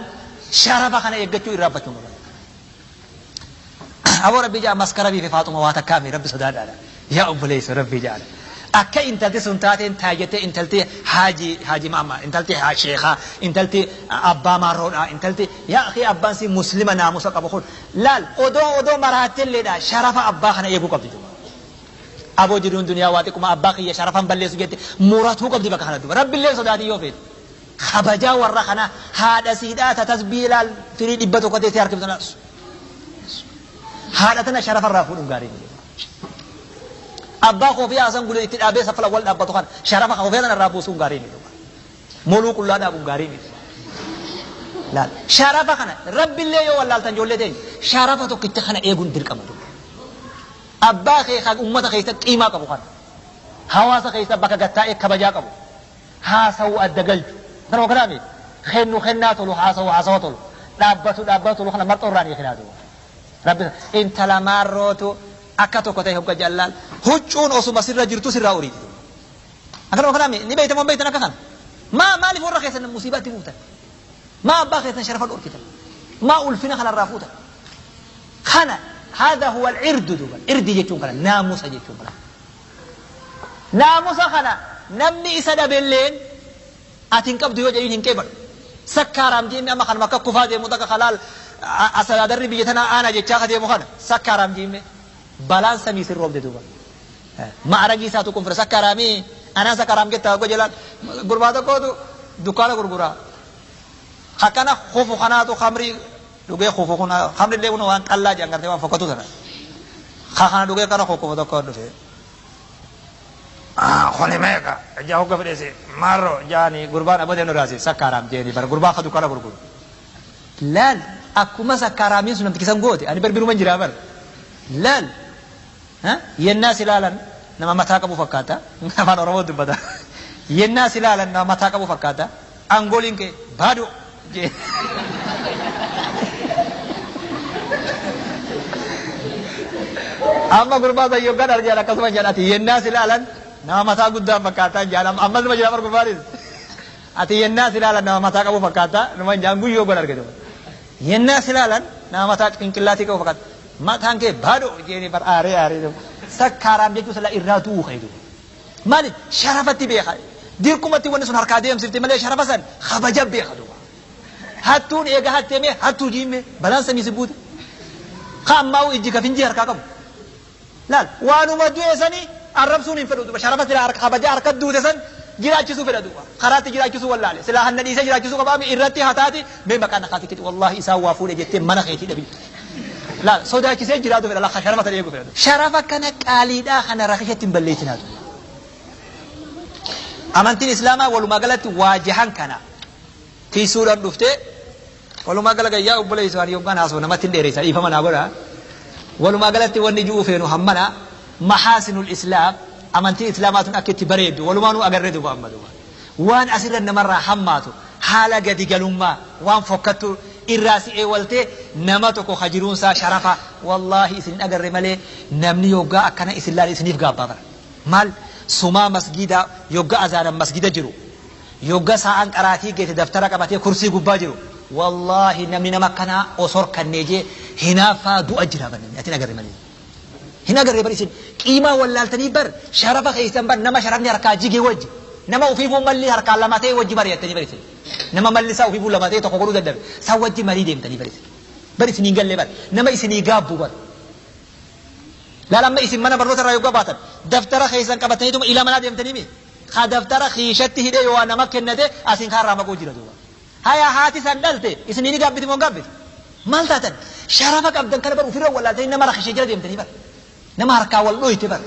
sharafa kana eeggachuu irraanfachuu qaban. Aboo rabbi ja'a maskarabii fi faaxuma waa takkaami rabbi sodaadhaadha. Yaa obboleessa rabbi ja'a. Akka intalti sun taateen taajettee intalti haaji haaji maama intalti sheekaa intalti abbaa maarroodha intalti yaa akhi abbaan si muslima naamusa qabu kun laal odoo odoo maraattelleedha sharafa abbaa kana eeguu qabdi duuba. Aboo jiruun duniyaa waa xiqquma abbaa kiyya sharafan balleessu jette muratuu qabdi bakka kana duuba rabbillee sodaatii yoo feete. Kabajaa warra kana haadha siidhaa tatasbii laal firii 100 teessee harkiftu haadha tana sharafarraa fuudhuun gaarii miti. Abbaa koofii haasan gulee itti dhaabee safala wal dhaabbatu kana sharafa koofii sana irraa buusuun gaarii miti. Moluu qullaa dhaabuun gaarii miti. Laal sharafa kana rabbillee yoo wallaaltan ijoollee teenya sharafa tokkicha kana eeguun dirqama duuba. Abbaa kee kan uummata keessa qiimaa qabu kana hawaasa keessa bakka gattaa'ee kabajaa qabu haasawuu adda galchu. Kanuma kanaa miti kennu kennaa tolu haasawuu haasawa tolu dhaabbatu dhaabbatu tolu kana marxoo irraa ni kenaa duuba. Rabbi intala maarrootu akka tokko ta'e hogga jallaal huccuun osuma sirra jirtu sirraa uriiti. Akkanuma kanaa ni beeytamoo beeytan akka kana. Maa maaliif warra keessan musiibaatti buutan? Maa abbaa keessan sharafa dhorkitan? Maa ulfina kanarraa fuutan? Kana هذا هو العرد دوبا عرد jechuun kana naamusa jechuun kana. Naamusa kana namni isa dhabelleen ati hin qabdu yoo jedhin hin qeebalu. Sakkaaraam jiimne amma kanuma akka kufaa deemu takka kalaal asalaadarri biyya tanaa aanaa jechaa ka deemu kana sakkaaraam jiimne. Balaan samii sin roobde duuba. Ma'aragii isaatu kun fira sakkaraamii anaa sakkaraam jettaa hogga jalaan gurbaa tokkootu dukkaana gurguraa. Akkana kufu kanaatu khamrii dhugee kufu kun khamri illee kun waan qallaa jedhan gartee waan fokkatu sana. Kana dhugee kana kufu tokko dhufe. Kuni meeqa ijaa hogga fedhese maarroo jaani gurbaan abadee nu raase sakkaraam jeeni bara gurbaa ka dukkaana gurguru. Laal akkuma sakkaraamiin sun namtichi san goote ani barbiruman jiraa bar. Laal yennaa si laalan nama mataa qabu fakkaata afaan Oromoo dubbata. Yennaa si laalan nama mataa qabu fakkaata angooliin kee baadu jee. Amma gurbaa san yoggaan argaan akkasuma jedhati yennaa si laalan nama mataa guddaa fakkaata jedhan ammas numa jira bar gurbaanis. Ati yennaa si laalan nama mataa qabu fakkaata numa jaan guyyoo godhan argatu. Yennaa si laalan nama mataa qinqillaatii qabu fakkaata. Mataan kee baadho jeeni bar aaree aaree sakkaaraam jechuun sila irraa du'uu kayidu. Maaliif sharafatti beeka. Dirqumatti wanni sun harkaa deemsifte malee sharafa san kabaja beeka duuba. Hattuun eega hatteemee hattuu jiimme balaan samii si buute. Kaammaa'u ijji kafinjii harkaa qabu. Laal waanuma du'e sanii arrabsuun hin fedhu duuba sharafa sila harka kabaja harka duute san jiraachisuu fedha duuba. Karaatti jiraachisuu wallaale silaa hanna dhiisee jiraachisuu qabaami irratti hataati mee maqaan naqaati wallaahi isaan waa fuudhe jettee mana keetii dhabi. Laal sodaachisee jiraatu fedha lafa sharafa sana eeguu fedha. Sharafa kana qaaliidhaa kana rakishatti hin balleessinaatu. Amantiin Islaamaa walumaa galatti waajahan kana tiisuudhaan dhuftee walumaa gala gayyaa obboleessu ani yoggaan haasoo namatti hin dheeressa dhiifama naa godha. Walumaa galatti wanni ji'uu feenu hammana mahaasinul Islaam amantiin Islaamaa tun akka itti bareeddu walumaanuu agarree duuba amma duuba. Waan asirra namarraa hammaatu haala gadi galummaa waan fokkattu irraa si eewwaltee nama tokko kajiruunsaa sharafa wallaahi isin hin agarre malee namni yoggaa akkana isin laale isiniif gaabbaa bara. Maal sumaa masgiida yogga azaanan masgida jiru yogga saa'an qaraatii geete daftara qabatee kursii gubbaa jiru wallaahi namni nama akkanaa osoo harkannee jee hinaaffaa du'a jira bar namni ati hin agarre malee. Hin agarre bar isin qiimaa wallaaltanii bar sharafa keessan bar nama sharafni harkaa jige wajji nama ofiifuu malli harkaa lama ta'e wajji mari'attanii bar isin. Nama malli isaa ofiifuu lama ta'e tokko godhuu dadhabe san wajji marii deemtanii bar isin. Bar isin hin galle bar nama isinii gaabbu bar. Laal amma isin mana barnoota irraa yoggaa baatan daftara keessan qabataniituma ila manaa deemtanii mi? Ka daftara kiishatti hidhee yoo nama kennate asin kaarraa maquu jira duuba. Haya haati san dhalte isinii ni gaabbiti moo hin gaabbiti? Maal taatan? Sharafa qabdan kana bar ofirra wallaaltanii nama rakishee jala deemtanii bar. Nama harkaa wal dhoyte bar.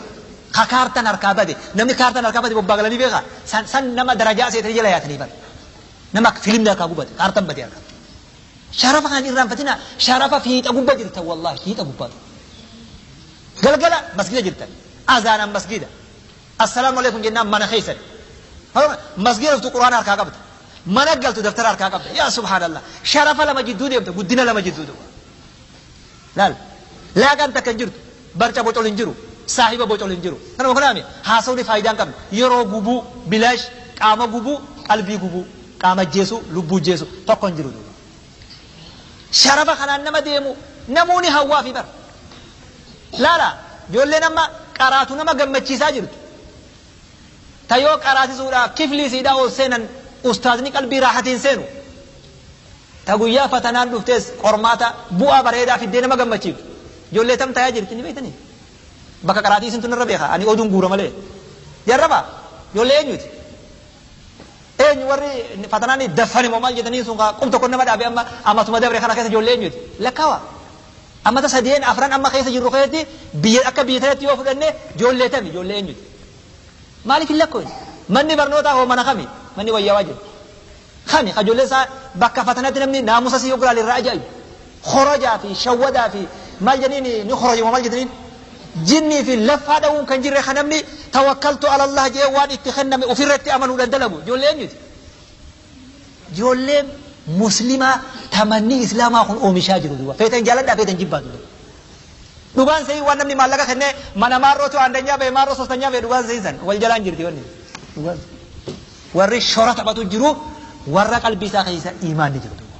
Ka kaartan harkaa bade namni kaartan harkaa bade bobbaa galanii beekaa san san nama darajaa seetanii jala yaatanii bar. Nama akka filimni harkaa gubate kaartan bade harkaa. Sharafa kana irraanfatina sharafa fiixa gubbaa jirtan wallaahi fiixa gubbaatu. Galgala masgida jirtan azaanan masgida assalaamu alaikum jennaan mana keessan masgida dhuftu quraana harkaa qabda mana galtu daftara harkaa qabda yaa subhaanallah sharafa lama jidduu deemta guddina lama jidduu duuba. Laal laaqaan takka hin jirtu barca bocol hin jiru saahiba bocol hin jiru kanuma kanaami haasawni faayidaa hin qabne yeroo gubuu bilaash qaama gubuu qalbii gubuu qaama jeesu lubbuu jeesu tokko hin jiru duuba. Sharafa kanaan nama deemu namoonni hawwaa fi bara. Laala ijoolleen amma qaraatu nama gammachiisaa jirtu. Ta yoo qaraasisuudhaaf kiflii siidhaa ol seenan ustaazni qalbii raahatiin seenu. Ta guyyaa fatanaan dhuftees qormaata bu'aa bareedaa fiddee nama gammachiiftu. Ijoollee tam tayaa jirti ni beektanii. Bakka qaraatii isintu narra beeka ani oduun guura malee. Jarraba ijoollee eenyuti? Eenyu warri fatanaan daffani moo maal jedhanii sun qub tokko nama dhaabe amma amatuma dabre kana keessa ijoollee eenyuti? Lakkaawa. Amata sadeen afran amma keessa jirru keessatti biyya akka biyya tanatti yoo fudhanne ijoollee tami ijoollee eenyuti? Maaliif hin lakkoofne? Manni barnootaa hoo mana kami? Manni wayyaawaa jiru. Kami ijoollee isaa bakka fatanatti namni naamusa si yoo irraa ajaa'ibu. Khorojaa fi shawwadaa fi maal jedhaniin ni khoroja maal jedhaniin? Jinnii fi laffaa dha'uun kan jirre kan namni tawakkaltu ala Allah jee waan itti kenname ofirratti amanuudhaan dalagu ijoollee eenyuti? Ijoollee muslimaa tamanni islaamaa kun oomishaa jiru duuba. Feetan jaaladhaa feetan jibbaa duuba. Dhugaan sa'ii waan namni maallaqa kennee mana maarrootu aandanyaa ba'e maarroo sostanyaa ba'e dhugaan sa'ii san wal jalaan jirti wanni. Dhugaan. Warri shora taphatu jiru warra qalbii isaa keessa imaanni jiru duuba.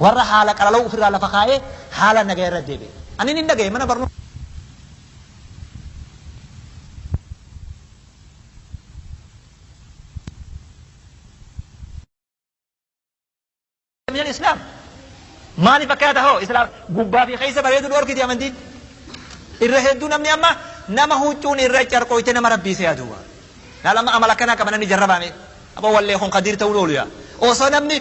Warra haala qalaloo ofirraa lafa kaa'ee haala nagaa irra deebi'e. Ani ni dhagaye mana barnoota. من الإسلام. Maaliif akkana tahoo islaam gubbaa fi keessa bareedu dhorkiti amantiin. Irra hedduu namni amma nama huccuun irra carqooyte nama rabbii se'a duuba. Laalama amala kanaa qaba namni jarrabaame. Aboo wallee kun kadiir ta'uu oolu yaa. Osoo namni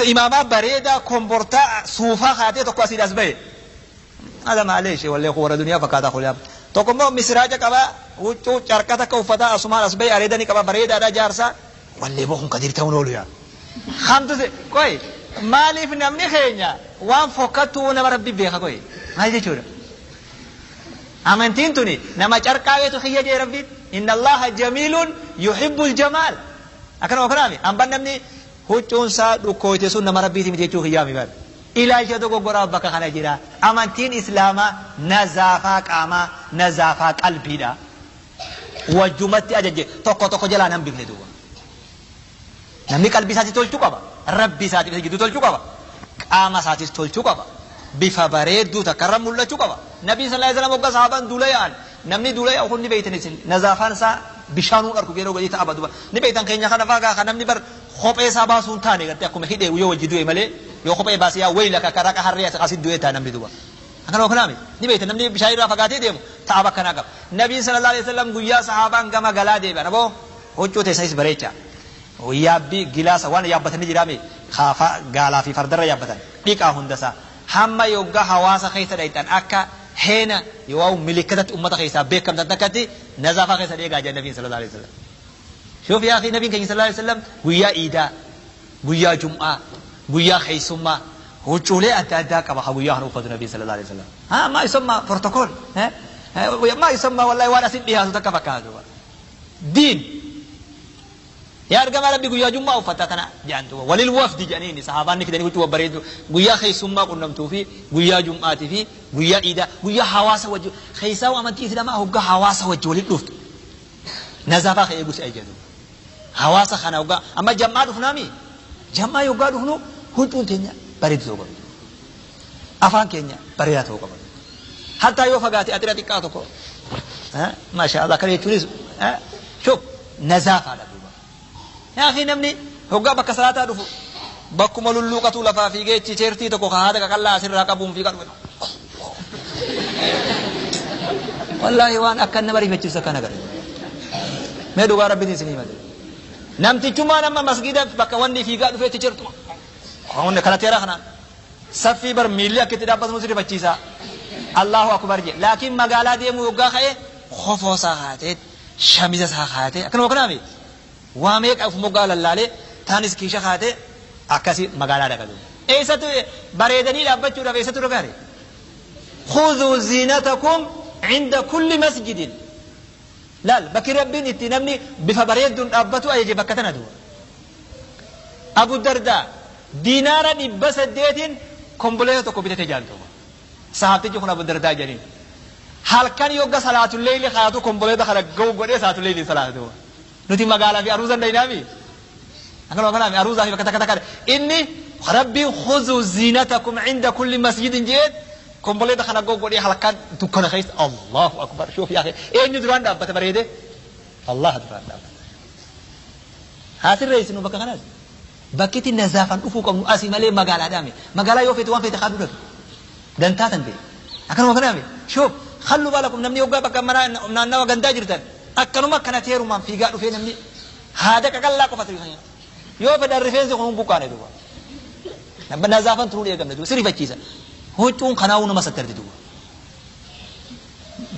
imaamaa bareedaa kombortaa suufaa kaatee tokko asiin as bahe. Hada maaleesh wallee kun warra duniyaa fakkaataa kun yaa. Tokko immoo misiraaja qabaa huccuu carqa takka uffataa asumaan as bahe areeda ni qaba bareedaadha jaarsaa. Wallee boo kun kadiir ta'uu oolu yaa. Hamtu se qoy maaliif namni keenya waan fokkattuu nama rabbi beeka qoy maal jechuudha. Amantiin tuni nama carqaaweetu xiyya jee rabbiin inna allaha jamiilun yuhibbul jamaal akkana kanaami amban namni huccuunsaa dhukkooyte sun nama rabbiiti miti jechuu kiyyaami bar ilaalcha dogoggoraa bakka kana jira amantiin islaamaa nazaafaa qaamaa nazaafaa qalbiidha wajjumatti ajaje tokko tokko jalaa nan bifne duuba namni qalbii isaatii tolchuu qaba rabbi isaatiif isa gidduu tolchuu qaba qaama isaatis tolchuu qaba bifa bareedduu takka irra mul'achuu qaba. Nabiin sallallahu alaihi wasallam hoggaa sahaabaan duula yaa'an namni duula yaa'u kun ni beeytan isin nazaafaan isaa bishaanuu argu yeroo gadi ta'a duba ni beeytan keenya kana faa kan namni bar kophee isaa baasuu hin taane gartee akkuma hidhee yoo wajji du'e malee yoo kophee baasee yaa wayla ka karaa harree asit du'e ta'a namni duba. Akkana kanaami ni beeytan namni bishaan irraa fagaatee deemu ta'a bakka naa qaba. Nabiin sallallahu alaihi wasallam guyyaa sahaabaan gama galaa deebi'an aboo huccuu teessanis bareecha. Yaabbii gilaasa waan yaabbatanii jiraame kaafaa gaalaa fi fardarra yaabbatan dhiqaa hundasaa. Hamma yoggaa hawaasa keessa dhayxan akka heena yoo milikkatatti ummata keessaa beekamtan takkatti nazaafaa keessa dheegaa jedhan nabiin sallallahu alaihi wasallam. Shoof yaa akhi nabiin keenya sallallahu alaihi wasallam guyyaa iidaa, guyyaa jum'aa, guyyaa keessummaa huccuulee adda addaa qaba ha guyyaa kana uffatu nabiin sallallahu alaihi wasallam. Haa maa isammaa protocol maa isammaa wallahi waan asin dhiyaatu takka fakkaatu. Diin yaa ergamaa rabbi guyyaa jummaa uffata tana jedhan duuba walil wafdi jedhaniini sahaabaan fidanii huccuu babbareedu guyyaa keessummaa qunnamtuu fi guyyaa jum'aatii fi guyyaa iidaa guyyaa hawaasa wajji keessaa amantii islaamaa hoggaa hawaasa wajji waliin dhuftu nazaafaa ka'ee eegu si ajaju hawaasa kana hoggaa amma jam'aa dhufnaami jam'aa yoggaa dhufnu huccuun teenya bareedu ta'uu qabdu afaan keenya bareedaa ta'uu qaba hattaa yoo fagaate axira xiqqaa tokko maasha Allah kana jechuunis shuf nazaafaadha. Yaa akhi namni hoggaa bakka salaataa dhufu bakkuma lulluuqatu lafaa fiigee tiishertii tokko haada qaqallaa asirraa qabuun fiigaa dhufe. Wallaahi waan akka nama rifachiisu akkana gara. Mee dhugaa rabbiin isin himate. Namtichummaan amma masgida bakka wanni fiigaa dhufee tiishertuma. Wanni kana teera kanaan. Saffii bar miilli akka itti dhaabbatu si rifachiisa. Allahu akbar jedhe. Laakiin magaalaa deemuu hoggaa ka'ee kofoo isaa kaatee shamiza isaa kaatee akkanuma kanaami. Waa meeqa of moggaa lallaalee taanis kiisha kaatee akkasi magaalaa dhaqa duuba. Eessattu bareedanii dhaabbachuudhaaf eessattu dhagaare? Khudhuu ziinatakum inda kulli masjidin. Laal bakki rabbiin itti namni bifa bareedduun dhaabbatu ajaje bakka tana duuba. Abu Dardaa diinaara 800 komboleessa tokko bitate jaaltu. Sahaabtichi kun Abu Dardaa jedhaniin. Halkan yogga salaatul leeyli kaatu komboleessa kana ga'u godhee salaatul leeyli salaatu. Nuti magaalaa fi aruuza hin akkana kanaami aruuzaa fi bakka takka takka inni rabbiin khuzuu ziinatakum inda kulli masjidin jeed komboleeta kana goggodhee halkan dukkana keessa Allahu akbar shoof yaa eenyu duraan dhaabbate bareede Allah duraan dhaabbate. Haa sirreessinu bakka kanaas bakkitti nazaafan dhufuu qabnu asii malee magaalaadhaami magaalaa yoo feete waan feete haa dhudhatu dantaa tan ta'e akkanuma kanaami shoof hallu baalakum namni yoggaa bakka manaa naannawa gandaa jirtan akkanuma akkana teerumaan fiigaa dhufee namni haada qaqallaa qofatu yoo fedhan rifeensi kun buqqaane duuba nazaafan turuun eegamne duuba si rifachiisa huccuun kanaa'uu nama sattarti duuba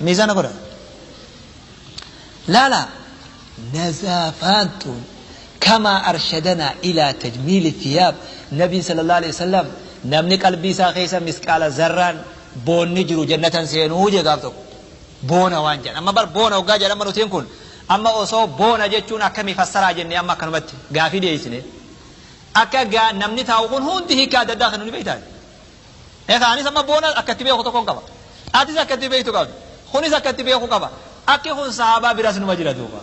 miizaana godha laala nazaafaan tun كما أرشدنا إلى تجميل الثياب نبي صلى الله عليه وسلم نمني قلبي ساخيسا مسكال زران بون نجرو جنة سينو جي قابتك boona waan jedhan amma bar boona hoggaa jedhan nutiin kun amma osoo boona jechuun akkamii fassaraa jennee amma akkanumatti gaafii dhiyeessine akka namni taa'u kun hundi hiika adda addaa kan nu beektaa. Anis amma boona akkatti beeku tokkoon qaba. Atis akkatti beektu qabdi. Kunis akkatti beeku qaba. Akki kun sahaabaa biras numa jira duuba.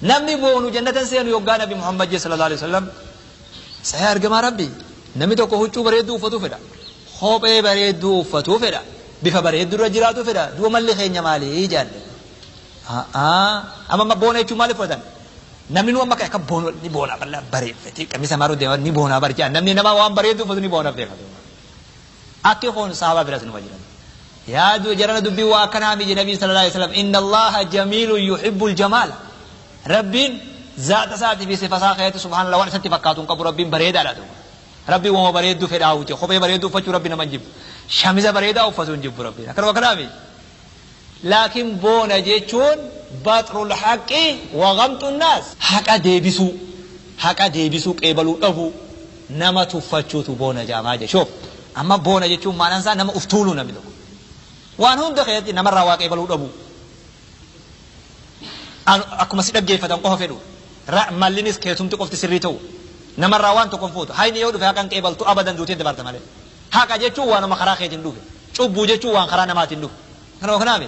Namni boonu jannatan seenu yoggaa Nabi Muhammad sallallahu alaihi wasallam saya argamaa Rabbi namni tokko huccuu bareedduu uffatuu fedha. Kophee bareedduu uffatuu fedha. Bifa bareedduu irra jiraatu fedha. Duuba malli keenya maali jaalle. Amma boona jechuun maaliif fudhatan? Namni nu amma akka boonu ni boona bal'aa bareeffate qamisa maruu deema ni boona barjaa namni nama waan bareedduu uffatu ni boona beeka. Akki kun sahaabaa biras numa jiran. Yaa jarana dubbii waa akkanaa miti Nabii sallallahu alaihi wasallam, inna Allaha jamiilun yuhibbul jamaala. Rabbiin zaata isaatii fi sifa isaa keessatti subhaanallah waan isatti fakkaatu hin qabu. Rabbiin bareedaadha duuba. Rabbiin wama bareedduu fedhaa hojje, kophee bareedduu uffachuu Rabbi nama hin jibbu, shamiza bareedaa uffatu hin jibbu Rabbiin. Akkanuma kanaa miti. Laakiin boona jechuun baxrul haqqi wa ghamxu naas, haqa deebisuu, haqa deebisuu qeebaluu dhabuu, nama tuffachuutu boona jedhamaa jechuuf. Amma boona jechuun maanaan isaa nama uf tuuluu, namni tokko waan hunda keessatti namarraa waa qeebaluu dhabuu, akkuma si dhaggeeffatan qofa fedhu, mallinis keessumti qofti sirrii ta'u, namarraa waan tokko hin fuutu. Hayni yoo dhufe haqan qeebaltu abadan, duuteen dabarta malee. Haqa jechuun waanuma karaa keetiin dhufe, cubbuu jechuun waan karaa namaatiin dhufe. Kanuma kanaami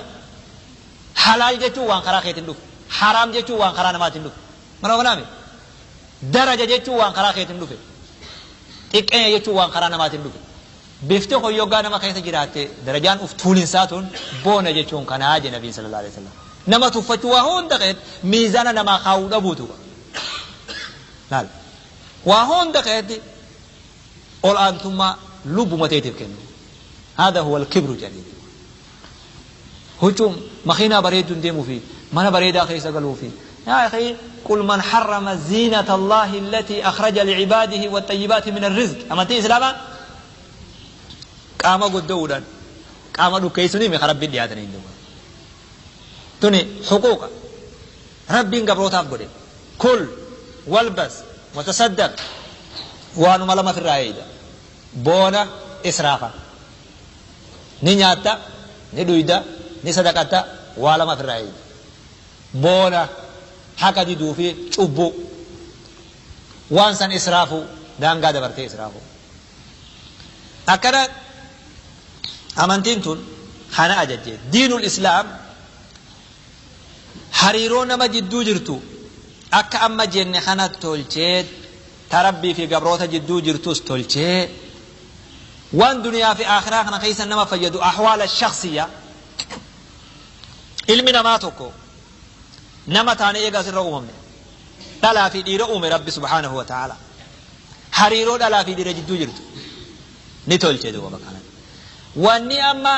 halaal jechuun waan karaa keetiin dhufe, haraam jechuun waan karaa namaatiin dhufe. Kanuma kanaami daraja jechuun waan karaa keetiin dhufe, xiqqeenya jechuun waan karaa namaatiin dhufe. Bifti kun yoggaa nama keessa jiraatte, darajaan uf tuulinsaa tun boona jechuun kanaa jedhe Nabiin sallallahu alaihi wasallam. Nama tuffachuu, waa hunda keessatti miizaana namaa kaa'uu dhabuutu. Laal, waa hunda keessatti ol aantummaa lubbuma teetiif kennu. هذا هو الكبر jedhanii. Huccuu makiinaa bareedduun deemuu fi mana bareedaa keessa galuu fi, يا أخي، قل من حرم زينة الله التي أخرج لعباده والطيبات من الرزق. Amantii Islaamaa qaama gudda'uudhaan qaama dhukkeessuun himi Rabbiin dhiyaatanii hin duuba. Tuni huquuqa Rabbiin gabrootaaf godhe. كل والبس وتصدق waanuma lama firraa eeyda. Boona israafa. Ni nyaatta, ni dhuyda, ni sadaqatta, waa lama firraa eeyda. Boona haqa diduu fi cubbuu. Waan san israafuu, daangaa dabartee israafuu. Akkana amantiin tun kana ajajje. Diinul Islaam hariiroo nama jidduu jirtu akka amma jenne kana tolchee, ta Rabbii fi gabroota jidduu jirtus tolchee, waan duniyaa fi akhiraa kana keessa nama fayyadu, ahwaala shakhsiyya ilmi namaa tokko nama taane eegaa asirra uumamne, dhalaa fi dhiira uume Rabbi subhaanahu wa ta'ala, hariiroo dhalaa fi dhiira jidduu jirtu ni tolche duuba bakka kanatti. Wanni amma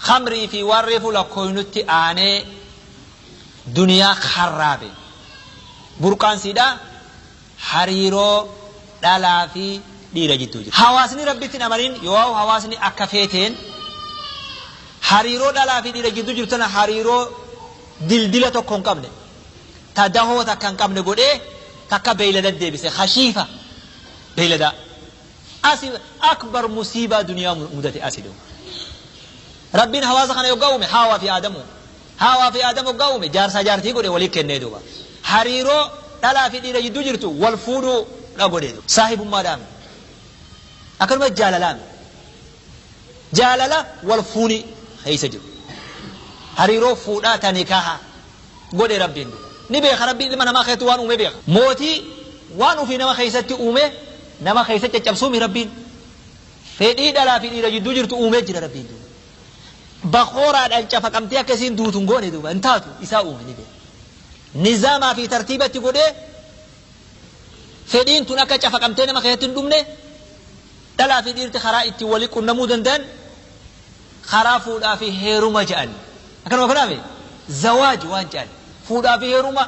khamrii fi waan reefu lakkooynutti aanee duniyaa karraabe burqaan siidhaa hariiroo dhalaa fi dhiira jidduu jiru. Hawaasni Rabbitti hin amanin yoo hawaasni akka feeteen hariiroo dhalaa fi dhiira jidduu jirtu tana hariiroo dildila tokko hin qabne, ta dahoo takka hin qabne godhee, takka beeylada deebise, khashiifa beeyladaa. Asi akbar musiibaa duniyaa mudate asi duuba. Rabbiin hawaasa kana yoggaa uume, Haawaa fi Aadamu. Haawaa fi Aadamu yoggaa uume, jaarsaa jaartii godhe walii kennee duuba. Hariiroo dhalaa fi dhiira jidduu jirtu wal fuudhuu dha godhee duuba. Saahibummaadhaan. Akkanuma jaalalaan. Jaalala wal fuuni keessa jiru. Hariiroo fuudhaa ta nikaaha godhe Rabbiin duuba. Ni beeka Rabbiin ilma namaa keessatti waan uume beeka. Mootii waan ofii nama keessatti uume nama keessatti caccabsuumi Rabbiin. Fedhii dhalaa fi dhiira jidduu jirtu uumee jira Rabbiin duuba. Bakooraadhaan cafaqamtee akka isiin duutu hin goone duuba, hin taatu, isaa uume, ni beeka. Nizaamaa fi tartiibatti godhee, fedhiin tun akka cafaqamtee nama keessatti hin dhumne, dhalaa fi dhiirti karaa ittiin walii qunnamuu danda'an karaa fuudhaa fi heeruma jedhan. Akkanuma kanaaf zawaaj waan jedhan, fuudhaa fi heeruma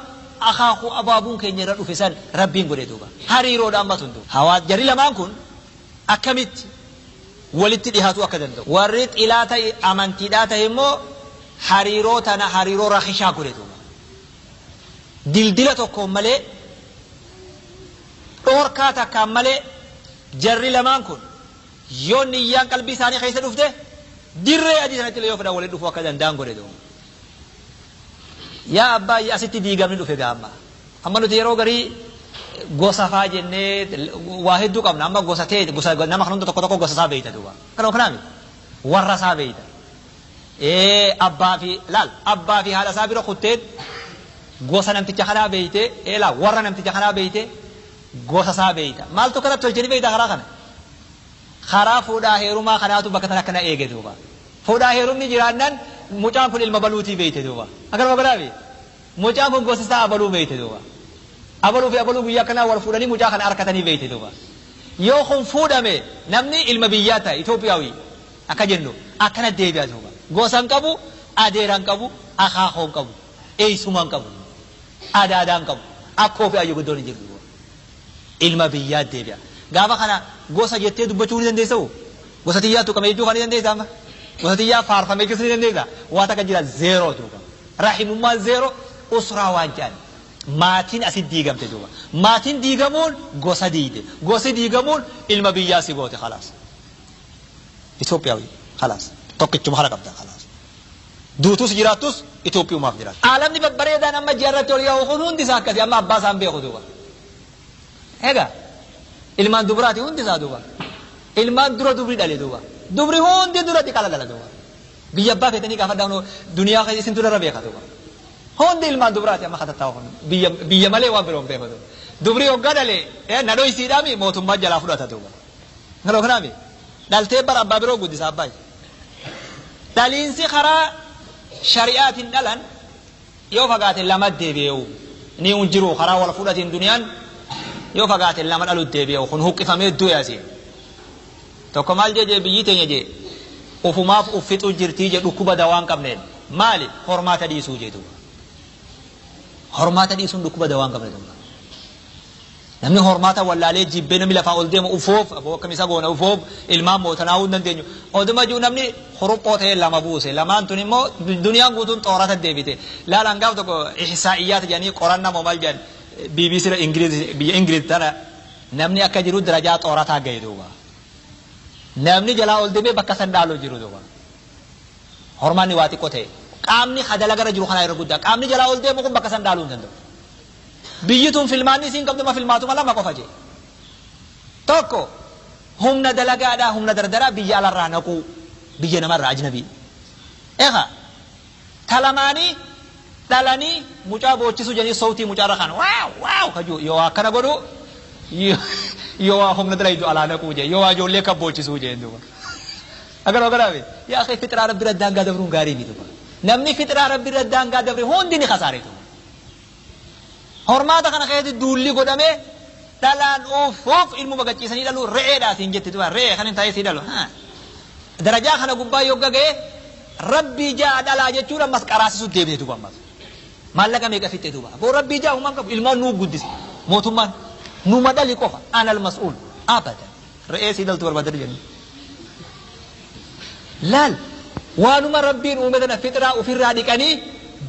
akaakuu abaabuun keenya irra dhufe san Rabbiin godhe duuba. Hariiroodhaan batun duuba. Hawaa jarri lamaan kun akkamitti walitti dhihaatu akka danda'u. Warri xilaa ta'e, amantiidhaa ta'e immoo hariiroo tana hariiroo rakishaa godhe duuba. Dildila tokkoon malee, dhoorkaa takkaan malee, jarri lamaan kun yoo niyyaan qalbii isaanii keessa dhufte, dirree adii sanatti illee yoo fedhan walitti dhufuu akka danda'an godhe duuba. Yaa abbaa, asitti diigamni dhufe gaamma. Amma nuti yeroo garii gosa faa jennee waa hedduu qabna. Amma gosa ta'e, gosa nama kan hunda tokko tokko gosa isaa beeyta duuba. Kanuma kanaami warra isaa beeyta. Abbaa fi laal, abbaa fi haadha isaa bira kutteen gosa namticha kanaa beeyte, laa, warra namticha kanaa beeyte, gosa isaa beeyta. Maaltu kanatti tolchanii beeyta karaa kana? Karaa fuudhaa heerumaa kanaatu bakka tana akkana eege duuba. Fuudhaa heerumni jiraannaan mucaan kun ilma baluutii beeyte duuba. Akkanuma kanaami mucaan kun gosa isaa abaluu beeyte duuba. Abaluu fi abaluu guyyaa kanaa wal fuudhanii mucaa kana harkatanii beeyte duuba. Yoo kun fuudhame namni ilma biyyaa ta'e Itoophiyaawii. Akka jennu akkana deebi'a duuba. Gosa hin qabu, adeera hin qabu, akaakoo hin qabu, eessuma hin qabu, adaadaa hin qabu, akkoo fi ayyoo guddoon hin jiru. Ilma biyyaa deebi'a. Gaafa kana gosa jettee dubbachuu ni dandeessa'u? Gosa xiyyaa tuqame jechuu ni dandeessaa amma? Gosa xiyyaa faarfame jechuus ni dandeessaa? Waa takka jira zeeroo duuba. Rahimummaan zeeroo usraa waan jedhan. Maatiin asit diigamte duuba. Maatiin diigamuun gosa diide. Gosi diigamuun ilma biyyaa si goote khalaas. Itoophiyaawi khalaas. Tokkichuma kana qabda khalaas. Duutus jiraattus Itoophiyumaaf jiraata. Aalamni babbareedaan amma ji'a irratti ol yaa'u kun hundi isaa akkasii amma abbaa isaan beeku duuba. Egaa ilmaan dubaraati hundi isaa duuba. Ilmaan dura dubri dhale duuba. Dubri hundi dura diqala dhala duuba. Biyya abbaa feetanii gaafadhaa duniyaa keessa isin dura beeka duuba. Hundi ilmaan dubaraati amma katattaa'u kun biyya biyya malee waan biroo hin beeku duuba. Dubri hoggaa dhale nadhoo isiidhaami mootummaa jalaa fudhata duuba. Ngaloo kanaami dhaltee bara abbaa biroo guddisa abbaa. Dhaliinsi karaa shari'aatiin dhalan yoo fagaate lama deebi'eewu ni hin jiru karaa wal fudhatiin duniyaan yoo fagaate lama dhalu deebi'eewu kun huqqifamee du'e asii. Tokko maal jee biyyi teenya jee ufumaaf uffixuu jirtii jee dhukkuba dawaa hin qabneen maali hormaata dhiisuu jee duuba. Hormaata dhiisuun dhukkuba dawaa hin qabne duuba. Namni hormaata wallaalee jibbee namni lafaa ol deemu ufoof aboo akkam isa goona ufoof ilmaan mootanaa hin dandeenyu. Oduma jiru namni huruphoo ta'ee lama buuse lamaan tun immoo duniyaan guutuun xoorata deebite. Laalaan gaaf tokko ihsaa'iyyaata jedhanii qorannaa moo maal jedhan BBC Ingiliz biyya Ingiliz tana namni akka jiru darajaa xoorataa gahe duuba. Namni jalaa ol deemee bakka san dhaaluu jiru duuba. Hormaanni waa xiqqoo ta'e. Qaamni hadala gara jiru kanaa irra guddaa. Qaamni jalaa ol deemu kun bakka san dhaaluu hin danda'u. Biyyi tun filmaanni isiin qabdu ma filmaatuma lama qofa jee. Tokko humna dalagaadhaa humna dardaraa biyya alarraa naquu biyya namarraa ajnabii. Egaa talamaanii dhalanii mucaa boochisuu jedhanii sowtii mucaarra kan waaw waaw kajuu yoo akkana godhu yoo waa humna dalaydu alaa naquu jee yoo waa ijoollee kan boochisuu jee duuba. Agaroo agaraabe yaa akhi fixraa rabbi irra daangaa dabruun gaarii miti duuba. Namni fixraa rabbi irra daangaa dabre hundi ni kasaare duuba. Hormaata kana keessatti duulli godhamee dhalaan ufuuf ilmuma gachiisanii dhaluu re'eedhaa siin jetti duuba re'ee kan hin taa'ee sii dhalu. Darajaa kana gubbaa yoo gaga'e rabbii ja'a dhalaa jechuun ammas qaraasisuu deebite duuba ammas. Maallaqa meeqa fixxe duuba. Boo rabbii ja'a humaan qabu ilmaan nuu guddise mootummaan numa dhali qofa anal mas'uul abadan re'ee sii dhaltu barbaadani jenni. Laal waanuma rabbiin uume tana fixraa ofirraa dhiqanii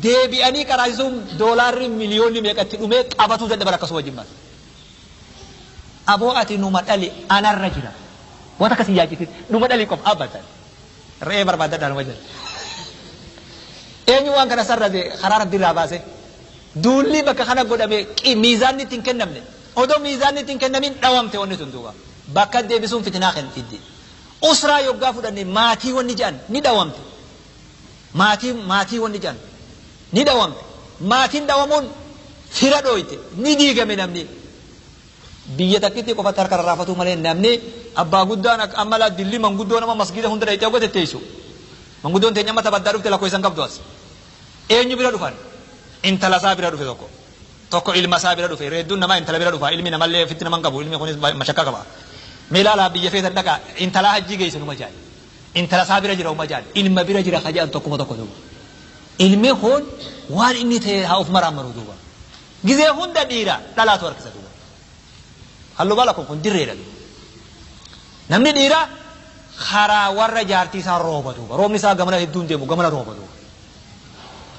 deebi'anii qaraasisuun doolaarri miliyoonni meeqatti dhumee qabatuu dadhaban akkasuma jimmas. Aboo ati numa dhali anarra jira. Wanta akkasii yaachisin numa dhali qofa abadan. Re'ee barbaadadhaa numa jira. Eenyu waan kana sarrate karaa rabbi irraa baase. Duulli bakka kana godhame miizaanni ittiin kennamne. Odoo miizaanni ittiin kennamin dhawamte wanni tun duuba. Bakka deebisuun fitinaa kan fidde. Usraa yoggaa fudhanne maatii wanni jedhan ni dhawamte. Maatii maatii wanni jedhan ni dhawamte. Maatiin dhawamuun fira dhooyte ni diigame namni. Biyya takkitti qofatti harka rarraafatu malee namni abbaa guddaan amma laa dilli manguddoo nama masgiida hunda dhayitee hogga tetteessu. Manguddoon teenya amma tabaddaa dhufte lakkoo isan qabdu as. Eenyu bira dhufan? Intala isaa bira dhufe tokko. Tokko ilma isaa bira dhufe. Reedduun namaa intala bira dhufa. Ilmi namallee ofitti nama hin qabu. Ilmi kunis mashakkaa qaba. Mee ilaalaa biyya feetan dhaqaa intalaa hajjii geesse numa jaal. Intala isaa bira jira uma jaal. Ilma bira jira ka jedhan tokkuma tokko duuba. Ilmi kun waan inni ta'e haa of maraamaru duuba. Gizee hunda dhiira dhalaatu harkisa duuba. Halluu baala kun kun dirreedha duuba. Namni dhiira karaa warra jaartii isaa rooba duuba. Roobni isaa gamana hedduun deemu gamana rooba duuba.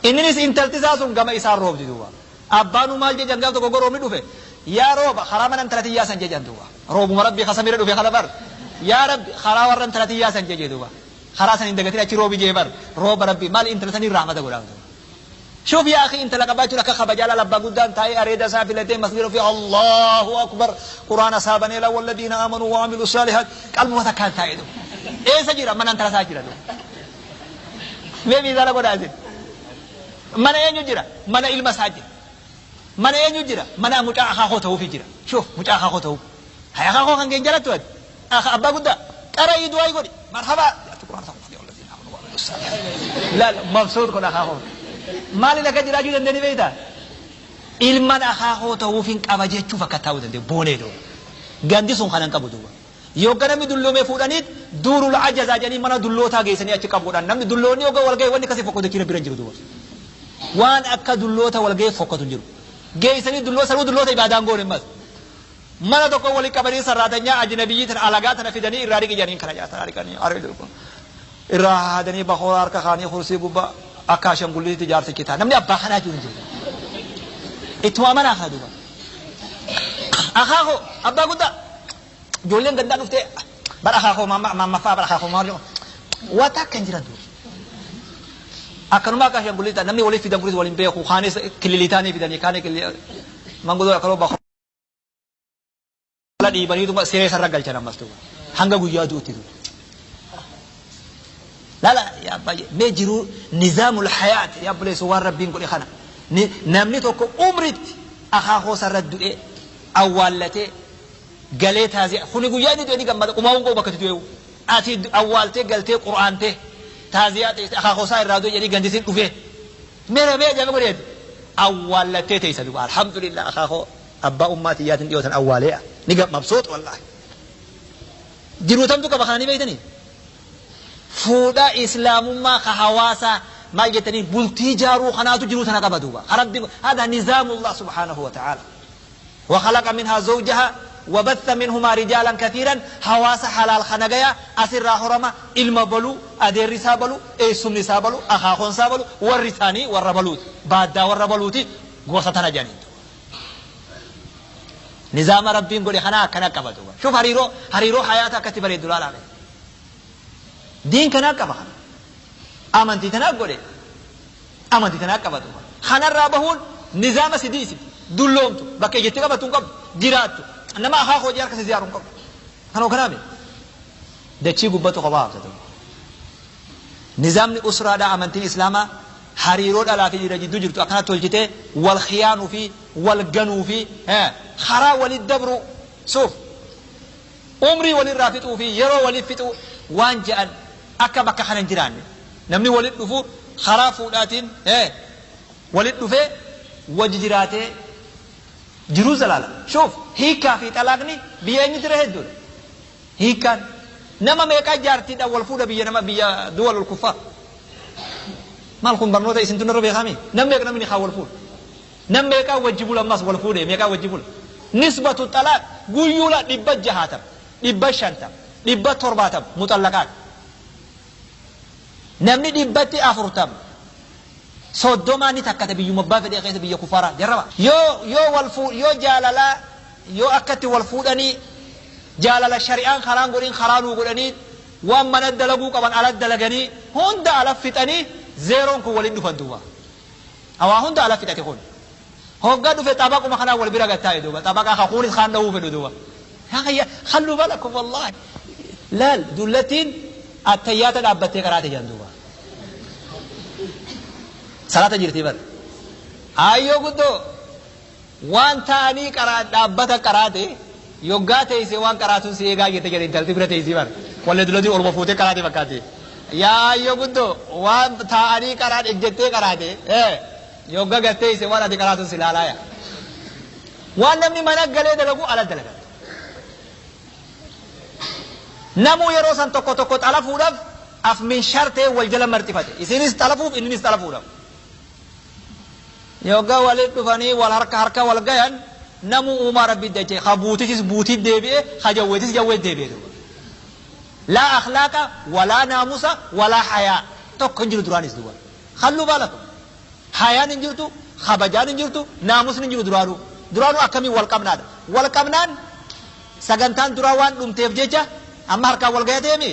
Inninis intalti isaa sun gama isaa roobdi duuba. Abbaanuu maal jedhan gaaf tokko roobni dhufe. Yaa rooba karaa mana intala tiyyaa san jedhan duuba. Roobuma rabbii kasamira dhufe kana bar. Yaa rabbi karaa warra intala tiyyaa san jedhe duuba. Karaa san hin dagatin achi roobi jee bar. Rooba rabbii maal intala sanii rahmata godhaa duuba. Shuuf yaa akhi intala qabaachuun akka kabajaa laala abbaa guddaan taa'ee areeda isaa filatee masgiida ofii Allahu akbar quraana isaa banee laa walladiina aamanuu wa amilu saalihaat qalbuma takkaan taa'ee duuba. Eessa jira mana intala isaa jira duuba. Mee miizaana godhaa isin. Mana eenyu jira? Mana ilma isaa jira. Mana eenyu jira? Mana mucaa akaakoo ta'uufi jira. Shuuf mucaa akaakoo ta'uu. Hay akaakoo kan keenya jalatti wati. Abbaa guddaa qara'ii du'aa godhi. Marhabaa. Laal mabsuut kun akaakoo. Maaliin akka jiraachuu dandeenye beektaa? Ilman akaakoo ta'uuf hin qaba jechuuf akka taa'uu dandeenye boonee duuba. Gandi sun kanan qabu duuba. Yogga namni dulloomee fuudhaniit duurul ajazaa jedhanii mana dullootaa geessanii achi qabuudhaan namni dulloonni yogga wal ga'e wanni akkasii fokkatu jechuudha bira hin jiru duuba. Waan akka dulloota wal ga'e fokkatu hin jiru. Geessanii dulloota sanuu dulloota ibaadaan goone ammas. Mana tokko walii qabanii sarraatanyaa ajnabiyyii tana alagaa tana fidanii irraa dhiqi jedhanii kana nyaatan dhiqanii irraa haadanii bakoora harka kaanii kursii gubbaa akka ashangulliitti jaarsichi ta'a. Namni abbaa kanaa jiru hin jiru. Ittuma amanaa kana duuba. Akaakoo abbaa guddaa ijoolleen gandaa dhuftee bara akaakoo maammaffaa bara akaakoo maal wata akka hin jiran duuba. Akkanuma akka ashangulliitti ta'a namni waliif fidan kunis waliin beeku kaanis kililitaanii fidanii kaanii kilili manguddoo akkanuma bakoo dhiibaniituma siree sarara galchan ammas duuba hanga guyyaa du'utti duuba. Lala yaa baay'ee mee jiruu nizaamul hayaat yaa buleessu waan rabbiin godhe kana namni tokko umritti akaakoo sarara du'ee awwaallatee galee taazi'a kuni guyyaa inni du'e ni gammada qumaa'uun qabu bakka du'eewu ati awwaaltee galtee qur'aantee taazi'aa teessee akaakoo isaa irraa du'e jedhii gandisiin dhufee mee mee jedhame godheeti awwaallattee teessa duuba alhamdulillah akaakoo abbaa ummaa tiyyaatiin dhiyootan awwaalee'a ni mabsuut wallaahi jiruu tamtu qaba kana ni beeytanii fuudha islaamummaa ka hawaasaa maal jettanii bultii jaaruu kanaatu jiruu tana qaba duuba rabbi hada nizaamullah subhaanahu wa ta'aala وخلق منها زوجها وبث منهما رجالا كثيرا حواس حلال خنقيا أسر حرمة إلما بلو أدير سابلو إيسم سابلو أخاخون سابلو ورثاني وربلوت بعد وربلوتي قوستنا جانين نظام ربي يقول خنا كنا قبضوا شوف هريرو هريرو حياتك كتبري دولار عليه دين كنا قبا أمنتي تنا قولي أمنتي تنا قبضوا خنا رابهون نظام سديسي دلومتو بكي جتي قبضتون قبض جيراتو انما اخا خو جار كسي زيارون قبض كانوا كنامي دچي غبتو قبا نظام الأسرة دا أمنتي إسلاما hariiroo dhalaa fi dhiira jidduu jirtu akkana tolchitee wal khiyaanuu fi wal ganuu fi karaa walit dabru suuf umrii walirraa fixuu fi yeroo walit fixuu waan je'an akka bakka kana hin jiraanne namni walit dhufu karaa fuudhaatiin walit dhufee wajji jiraatee jiruu zalaala shuuf hiikaa fi xalaaqni biyya eenyu jira hedduudha hiikaan nama meeqaa jaartiidhaan wal fuudha biyya nama biyya duwal kuffaar maal kun barnoota isin tunarra beekame nam meeqa namni haa wal fuudha nam meeqaa wajji bula ammas wal fuudhe meeqaa wajji bula nisbatu xalaaq guyyuula 660 500 770 muxallaqaat namni 440 30 ni takkata biyyuma abbaa fedhee keessa biyya kufaaraa jarraba yoo yoo wal fuu yoo jaalalaa yoo akkatti wal fuudhanii jaalala shari'aan karaan godhin karaa nuu godhanii waan mana dalaguu qaban ala dalaganii hunda ala fixanii zeeroon kun waliin dhufan duuba hawaa hunda ala fixate kun hoggaa dhufe xabaquma kanaa wal bira gattaa'e duuba xabaqaa kakuunis kaan dha'uu fedhu duuba khalluu balakum wallaahi laal dullattiin attayyaata dhaabbattee karaate jedhan duuba salaata jirtii bar ayyoo guddoo waan ta'anii dhaabbata qaraate yoggaa teessee waan qaraatuun si eegaa jette jedhe intalti bira teessii bar wallee dullattiin olma fuutee qaraate fakkaate yaa ayyoo guddoo waan taa'anii qaraan ejjettee qaraate yoggaa gatteesse waan ati qaraatuun si laalaaya waan namni mana galee dalagu ala dalaga namuu yeroo san tokko tokko xalafuudhaaf af min shartee wal jala marxifate isinis xalafuuf inninis xalafuudhaaf yoggaa walitti dhufanii wal harka harka wal gayan namuu uumaa rabbi dachee ka buutitis buutit deebi'e ka jawweetis jawweet deebi'e duuba laa akhlaaqa walaa naamusa walaa hayaa tokko hin jiru duraanis duuba khalluu baalakum hayaan hin jirtu kabajaan hin jirtu naamusni hin jiru duraanuu duraanuu akkamiin wal qabnaadha wal qabnaan sagantaan duraa waan dhumteef jecha amma harkaan wal gayateemi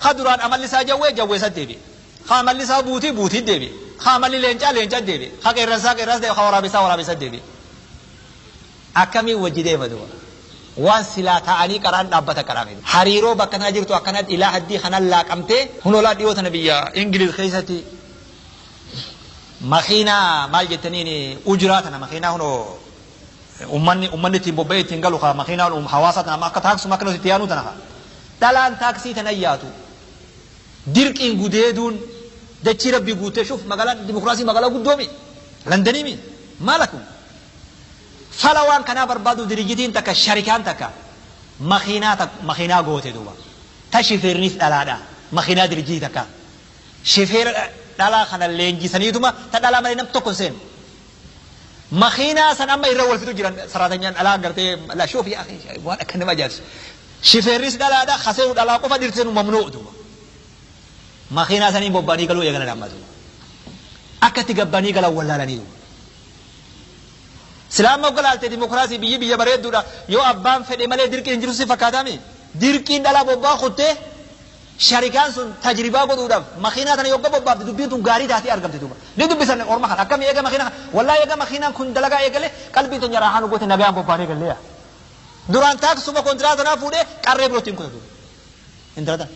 ka duraan amalli isaa jawwee jawwee san deebi'e ka amalli isaa buutii buutiin deebi'e ka amalli leencaa leencaan deebi'e ka qeerransaa qeerransa deebi'e ka waraabessaa waraabessa deebi'e akkamiin wajji deema duuba waan silaa ta'anii qaraan dhaabbata qaraame hariiroo bakka tana jirtu akkanatti ilaa haddii kanan laaqamtee hunolaa dhiyoo tana biyya Ingiliz keessatti makiinaa maal jettaniin ujuraa tana makiinaa hunoo ummanni ittiin bobba'ee ittiin galu kaa makiinaa hawaasa tana akka taaksuma akka itti yaanuu tana kaa dhalaan taaksii tana yaatu dirqiin gudeeduun dachii rabbii guutee shuuf magaalaa dimokiraasii magaalaa guddoomi Londoniimi maal akkuma fala waan kanaa barbaadu dirijitiin takka sharikaan takka Makiinaa makiinaa goote duuba. Ta shifeernis dhalaadha. Makiinaa dirjii takka. Shifeera dhalaa kana leenjisaniituma ta dhalaa malee nam tokko hin seenu. Makiinaa san amma irra wal fitu jiran saraatanyaan dhalaa gartee la shoof yaa akhi waan akka nama ajaa'ibsu. Shifeerris dhalaadha kaseenu dhalaa qofa dhirseenu mamnuu duuba. Makiinaa saniin bobba'anii galuu eegalan amma duuba. Akka itti gabbanii galan wallaalanii duuba. Silaama ogolaalte dimokiraasii biyyi biyya bareedduudha yoo abbaan fedhe malee dirqiin hin jiru si fakkaataami. Dirqiin dhalaa bobbaa kuttee sharikaan sun tajribaa godhuudhaaf makiinaa tana yogga bobbaafte dubbiin tun gaarii taatee argamte duuba. Ni dubbisan orma kana akkami eega makiinaa kana wallaahi eega makiinaan kun dalagaa eegale qalbii teenya raahaa nu goote nagaan bobbaanee galleeya. Duraan taaksuma kontiraata tanaa fuudhee qarree birootti hin kuta duuba. Intala tana.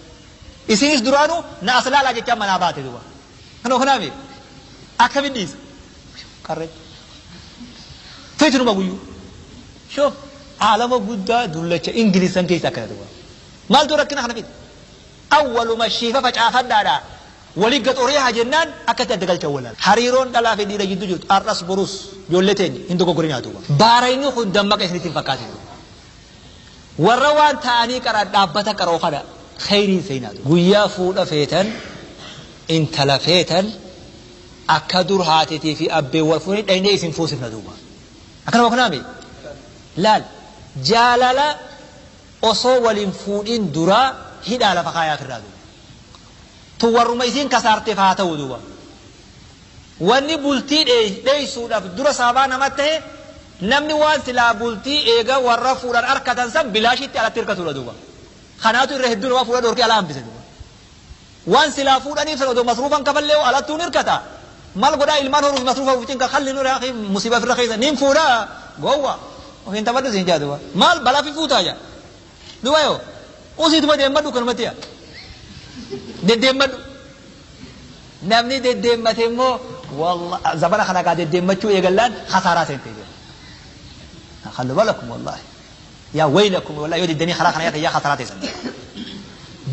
Isinis duraanuu na as laalaa jechaa manaa baate duuba. Kanoo kanaami akkamiin dhiisa? Qarree. Fitinuma guyyuu. Shoof aalama guddaa dullacha Ingilisan keessa akkana duuba. Maaltu rakkina kana fide? Awwaluma shiifa facaafadhaadha. Walii gaxooree haa jennaan akkatti adda galcha walaan. Hariiroon dhalaa fi dhiira gidduu jirtu har'as borus ijoollee teenya hin dogoggorinaa duuba. Baarayni kun dammaqa isinitti hin fakkaatin. Warra waan ta'anii qara dhaabbata qaroo kana kheyriin seenaa duuba. Guyyaa fuudha feetan intala feetan akka dur haatiitii fi abbeen wal fuudhanii dhaynee isin fuusifna duuba. Akkanuma kanaami laal jaalala osoo waliin fuudhin duraa hidhaa lafa kaayaa firraa duuba. Tun warruma isiin kasaarteef haa ta'u duuba. Wanni bultii dheeysuudhaaf dura sababaa nama ta'e namni waan silaa bultii eega warra fuudhan harkatan san bilaashitti alatti hirkatudha duuba. Kanaatu irra hedduu nama fuudha dhorkee alaa hambise duuba. Waan silaa fuudhaniif san odoo masruufan kafallee alattuun hirkata. Mal godhaa ilmaan horuuf masruufa ofiitiin kan kalli nurraa akhi musiiba firra keessa niin fuudhaa gowwa ofiin taphadhu siin jaa duuba. Maal balaa fi fuutaa jaa. Duuba yoo usiituma deemmadhu kanumatti yaa. Deddeemmadhu. Namni deddeemmate immoo wallah zabana kana kaa deddeemmachuu eegallaan khasaaraa seentee jira. Khallu balakum wallahi. Yaa waylakum wallahi yoo diddanii karaa kana yaa khasaaraa teessan.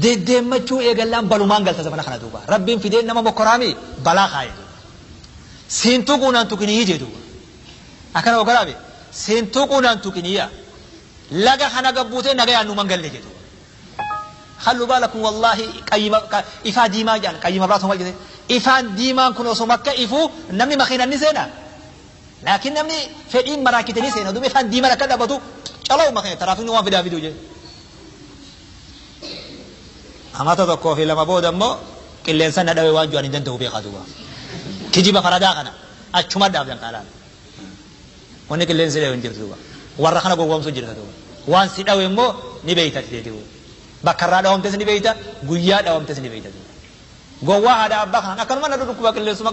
Deddeemmachuu eegallaan balumaan galta zabana kana duuba. Rabbiin fideen nama mokkoraami balaa kaayee duuba. Siintuu quunaan tuqinii jee duuba. Akkana oggolaabe siintuu quunaan tuqinii laga kana gabbuutee nagayaan numan galle jee duuba. Khallu balakum wallahi qayyima ifaa diimaa jedhan qayyima biraatu maal jedhe ifaan diimaan kun osoo makka ifuu namni makiinaan ni seena. Laakiin namni fedhiin maraakite ni seena duuba ifaan diimaan akka dhaabatu calawu makiina taraafikni waan fidaa fiduu jee. Amata tokkoo fi lama booda immoo qilleensa na dhawe waan ju'an hin danda'u beekaa duuba. Kijiba faradaa kana achuma dhaabdan kaalaan. Wanni qilleensi dhawe hin jirtu duuba. Warra kana gowwoomsu jirta duuba. Waan si dhawe immoo ni beeyta deebi'u. Bakka irraa dhawamtes ni beeyta guyyaa dhawamtes ni beeyta duuba. Gowwaa haadha abbaa kanaan akkanuma na dhukkuba qilleensuma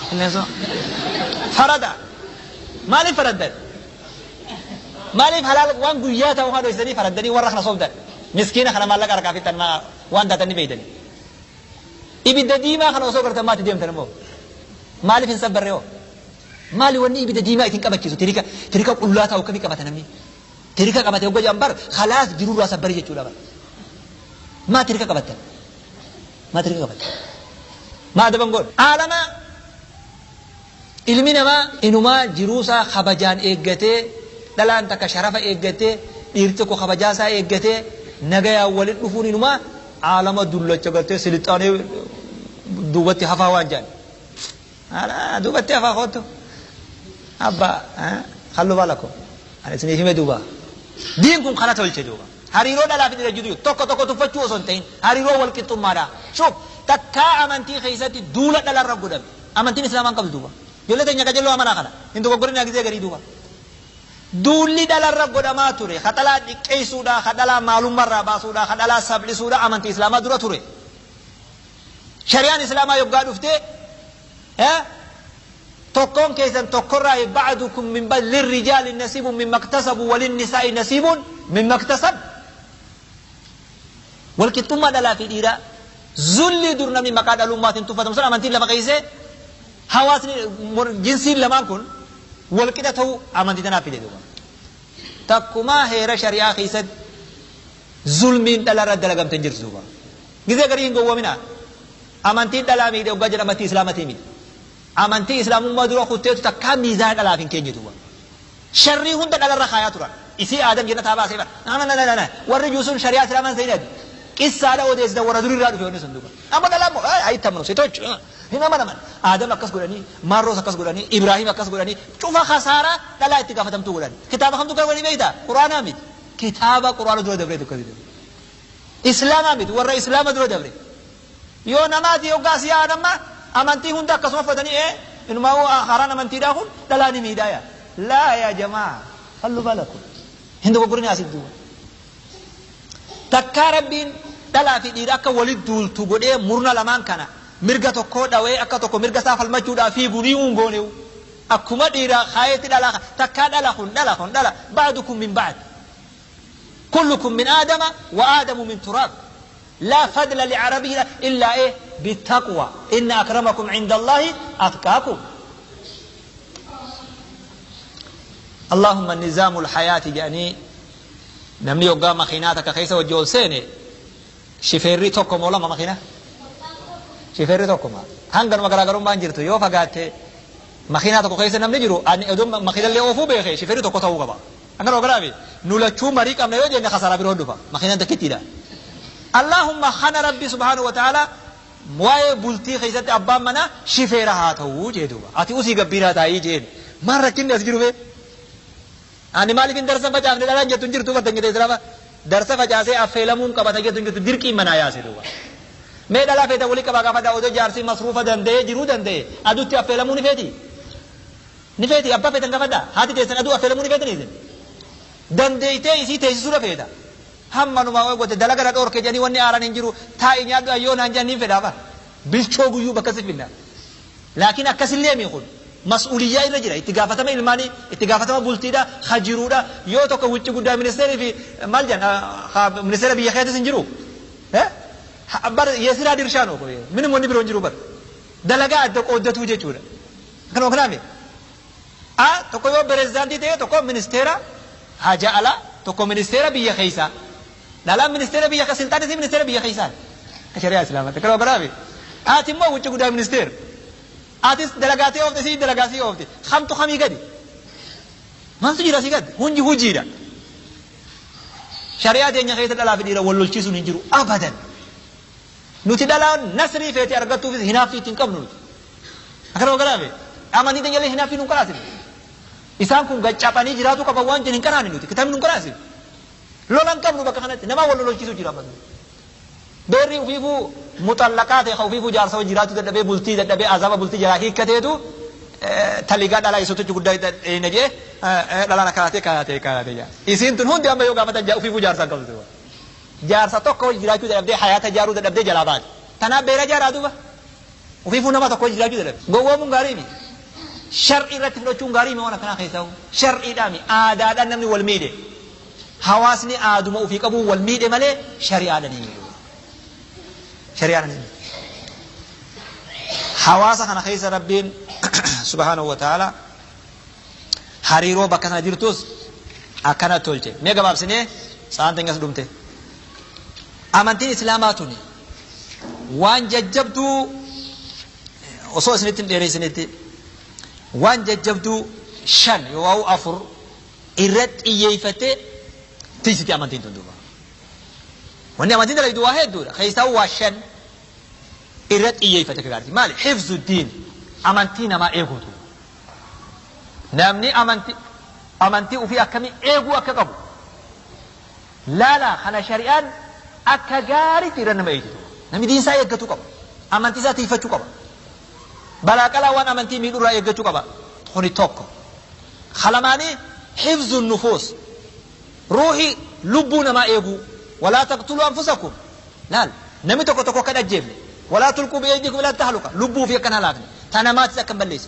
qilleensuma. Farada maaliif faraddan? Maaliif halaal waan guyyaa ta'u haa dhoysanii faraddanii warra kana soobdan? Miskiina kana maallaqa harkaa fixan maa waan taatan ni beeytani. Ibidda diimaa kana osoo gartan maatti deemtan immoo maaliif hin sabbarree hoo? Maali wanni ibidda diimaa isin qabachiisu tirika tirika qullaa ta'u akkamii qabata namni? Tirika qabate hogga jedhan bar khalaas jirurraa sabbaree jechuudha bar. Maa tirika qabattan? Maa tirika qabattan? Maa adaban goon? Aalama ilmi namaa inumaa jiruusaa kabajaan eeggatee dhalaan takka sharafa eeggatee dhiirri tokko kabajaasaa eeggatee nagayaan waliin dhufuun inumaa aalama dullacha galtee silixaanee duubatti hafaa waan jedhan. Duubatti hafaa kootu. Abbaa halluu baala koo. Ani isiniif hime duuba. Diin kun kana tolche duuba. Hariiroo dhalaa fi dhiira jidduu tokko tokko tuffachuu osoo hin ta'in hariiroo wal qixxummaadha. Shuf takkaa amantii keessatti duula dhalarra godhame. Amantiin islaamaan qabdu duuba. Ijoollee teenya qajeeloo amanaa kana. Hin dogoggorin gisee garii duuba. Duulli dhalarra godhamaa ture. Kadhalaa dhiqqeessuudha, kadhalaa maalummaarraa baasuudha, kadhalaa sablisuudha amantii islaamaa dura ture. Shari'aan islaamaa yoggaa dhuftee tokkoon keessan tokkorraa ba'dukum min ba'd lirrijaali nasiibun mimma iktasabu walinnisaa'i nasiibun mimma iktasab. Walqixxummaa dhalaa fi dhiiraa zulli dur namni maqaa dhalummaatiin tuffatamu sun amantiin lafa keessee hawaasni jinsiin lamaan kun walqixa ta'uu amantii tanaaf fide duuba. Takkumaa heera shari'aa keessatti zulmiin dhalarra dalagamte hin jirtu duuba. Gizee garii hin gowwoominaa. Amantiin dhalaa miidhe hoggaa jedhan amantii islaamatii miti. Amantii islaamummaa dura kutteetu takkaa miizaana dhalaaf hin keenye duuba. Sharrii hunda dhalarra kaayaa turan. Isii Aadam jannataa baasee bara. Na na na na warri juusun shari'aa islaamaan seenaa qissaadha odeessita warra durirraa dhufe wanni sun duuba. Amma dhalaan moo ayittamanu seetoch hin amanaman. Aadam akkas godhanii, Maarroos akkas godhanii, Ibraahim akkas godhanii, cufa khasaaraa dhalaa itti gaafatamtuu godhan. Kitaaba kamtu kan godhanii beektaa? Quraanaa miti. Kitaaba Quraana dura dabree tokko dabre. Islaamaa miti warra Islaama dura dabre. Yoo namaati yoggaas yaa'an amma amantii hunda akkasuma fudhatanii inumaa haraan amantiidhaa kun dhalaa ni miidhaa yaa. Laa yaa jamaa hallu balakum. Hin dogoggorin asitti duuba. Takkaa Rabbiin dhalaa fi dhiira akka walit duultu godhee murna lamaan kana mirga tokkoo dhawee akka tokko mirga isaa falmachuudhaaf fiigu ni uungoonewu. Akkuma dhiira kaayetti dhalaa takkaa dhala kun dhala kun dhala ba'dukum min ba'd. Kullukum min aadama wa aadamu min turaab. لا فضل لعربي إلا إيه بالتقوى إن أكرمكم عند الله أتقاكم. اللهم النظام الحياة جاني نمني يوغا مخيناتك خيسة وجول سيني شفيري توكم ولا ما مخينة شفيري توكم هنغن مغراغرون بانجرتو يو فغاتي مخيناتك خيسة نمني جرو أني أدوم مخينة اللي أوفو بيخي شفيري توكو تاو غبا أنا روغرابي نولا مريك أمنا يوجي أن خسارة بيرون دوفا مخينة تكتي دا. اللهم خان ربي سبحانه وتعالى واي بولتي خيسة أبا منا شفيرها تاو جيدوبا أتي أوسي قبيرها تاي جين مرة كني أسجرو بي ani maaliif hin darsa facaafne dhalaan jettu hin jirtu bakka islaama darsa facaasee affeelamuun qabata jettu hin jirtu dirqiin manaa yaase duuba. Mee dhalaa feeta walii qabaa gaafa odoo jaarsi masruufa danda'ee jiruu danda'e aduutti affeelamuu ni feeti. Ni feeti abbaa feetan gaafadha haati teessan aduu affeelamuu ni feetanii isin. Dandeeytee isii teessisuudha feeta. Hamma numaa goote dalaga na dhoorke jedhanii wanni aaraan hin jiru taa'i nyaadhu ayyoo naan jedhanii fedhaa bilchoo guyyuu bakka si finna. Laakiin akkasillee mi kun. Mas'uuliyyaa irra jira itti gaafatama ilmaanii itti gaafatama bultiidha hajiruudha yoo tokko wucci guddaa ministeerii fi maal jedhan ministeera biyya keetis hin jiru bar yeesiraa dirshaa noo minim wanni biroo hin jiru bar dalagaa adda qooddatuu jechuudha kanuma kanaami a tokko yoo pirezidaantii ta'e tokko ministeera haja alaa tokko ministeera biyya keessaa dhalaan ministeera biyya silxaan isii ministeera biyya keessaa shari'aa islaamaatti kanuma kanaami ati immoo wucci guddaa ministeera atis dalagaatee oofte sii dalagaasii oofte hamtu hamii gadi maaltu jira sii gadi hundi hojiidha shari'aa teenya keessa dhalaa fi dhiira wal lolchiisuun hin jiru abadan nuti dhalaan nasrii feete argattuufis hinaaffii ittiin qabnu nuti akkana ogalaame amantii teenya illee hinaaffii nun qaraasine isaan kun gaccaphanii jiraatu qaban waan jiru hin qaraane nuti kitaabni nun qaraasine lolan qabnu bakka kanatti namaa wal lolchiisuu jira ammas beerri ufiifuu muxallaqaa ta'e ufiifuu jaarsa jiraachuu dadhabee bultii dadhabee azaaba bultii jalaa hiikkateetu taligaa dhalaa isootichi guddaa dheena jee dhalaan akkaatee kaatee kaatee jaa. Isiin tun hundi amma yoo gaafatan ufiifuu jaarsa hin qabdu. Jaarsa tokko jiraachuu dadhabdee hayaata jaaruu dadhabdee jalaa baate. Tanaaf beera jaaraa duuba. Ufiifuu nama tokko jiraachuu dadhabde. Gowwoomuun gaarii mi? Shar'ii irratti fudhachuun gaarii mi waan akkanaa keessaa? Shar'iidhaami aadaadhaan namni wal miidhe. Hawaasni aaduma ofii qabu wal miidhe malee shari'aadhaan hin miidhu. Shari'aan hawaasa kana keessa Rabbiin subhaanahu wa ta'ala hariiroo bakka sana jirtus akkana tolche. Mee gabaabsinee sa'aan teenyas dhumte. Amantiin Islaamaa tuni waan jajjabduu osoo isinitti hin dheereessinitti waan jajjabduu 5 yoo 4 irratti xiyyeeffattee tiisiti amantiin tun duuba. Wanni amantiin dalagdu waa hedduudha. Keessaa waa 5 irratti xiyyeeffate gaariiti. Maali? Hifzu diin. Amantii namaa eeguutu. Namni amantii ofii akkamii eeguu akka qabu. Laala kana shari'aan akka gaariitti irra nama eegsitu. Namni diinsaa eeggachuu qaba. Amantii isaa tiifachuu qaba. Balaa qalaa waan amantii miidhurraa eeggachuu qaba. Kuni tokko. Kalamaanii hifzu nufuus. Ruuhii lubbuu namaa eeguu. ولا تقتلوا أنفسكم لا نمي توكو توكو كذا جيبني ولا تلقوا بأيديكم إلى التهلكة لبوا في كان هلاكني تنامات سكن بليس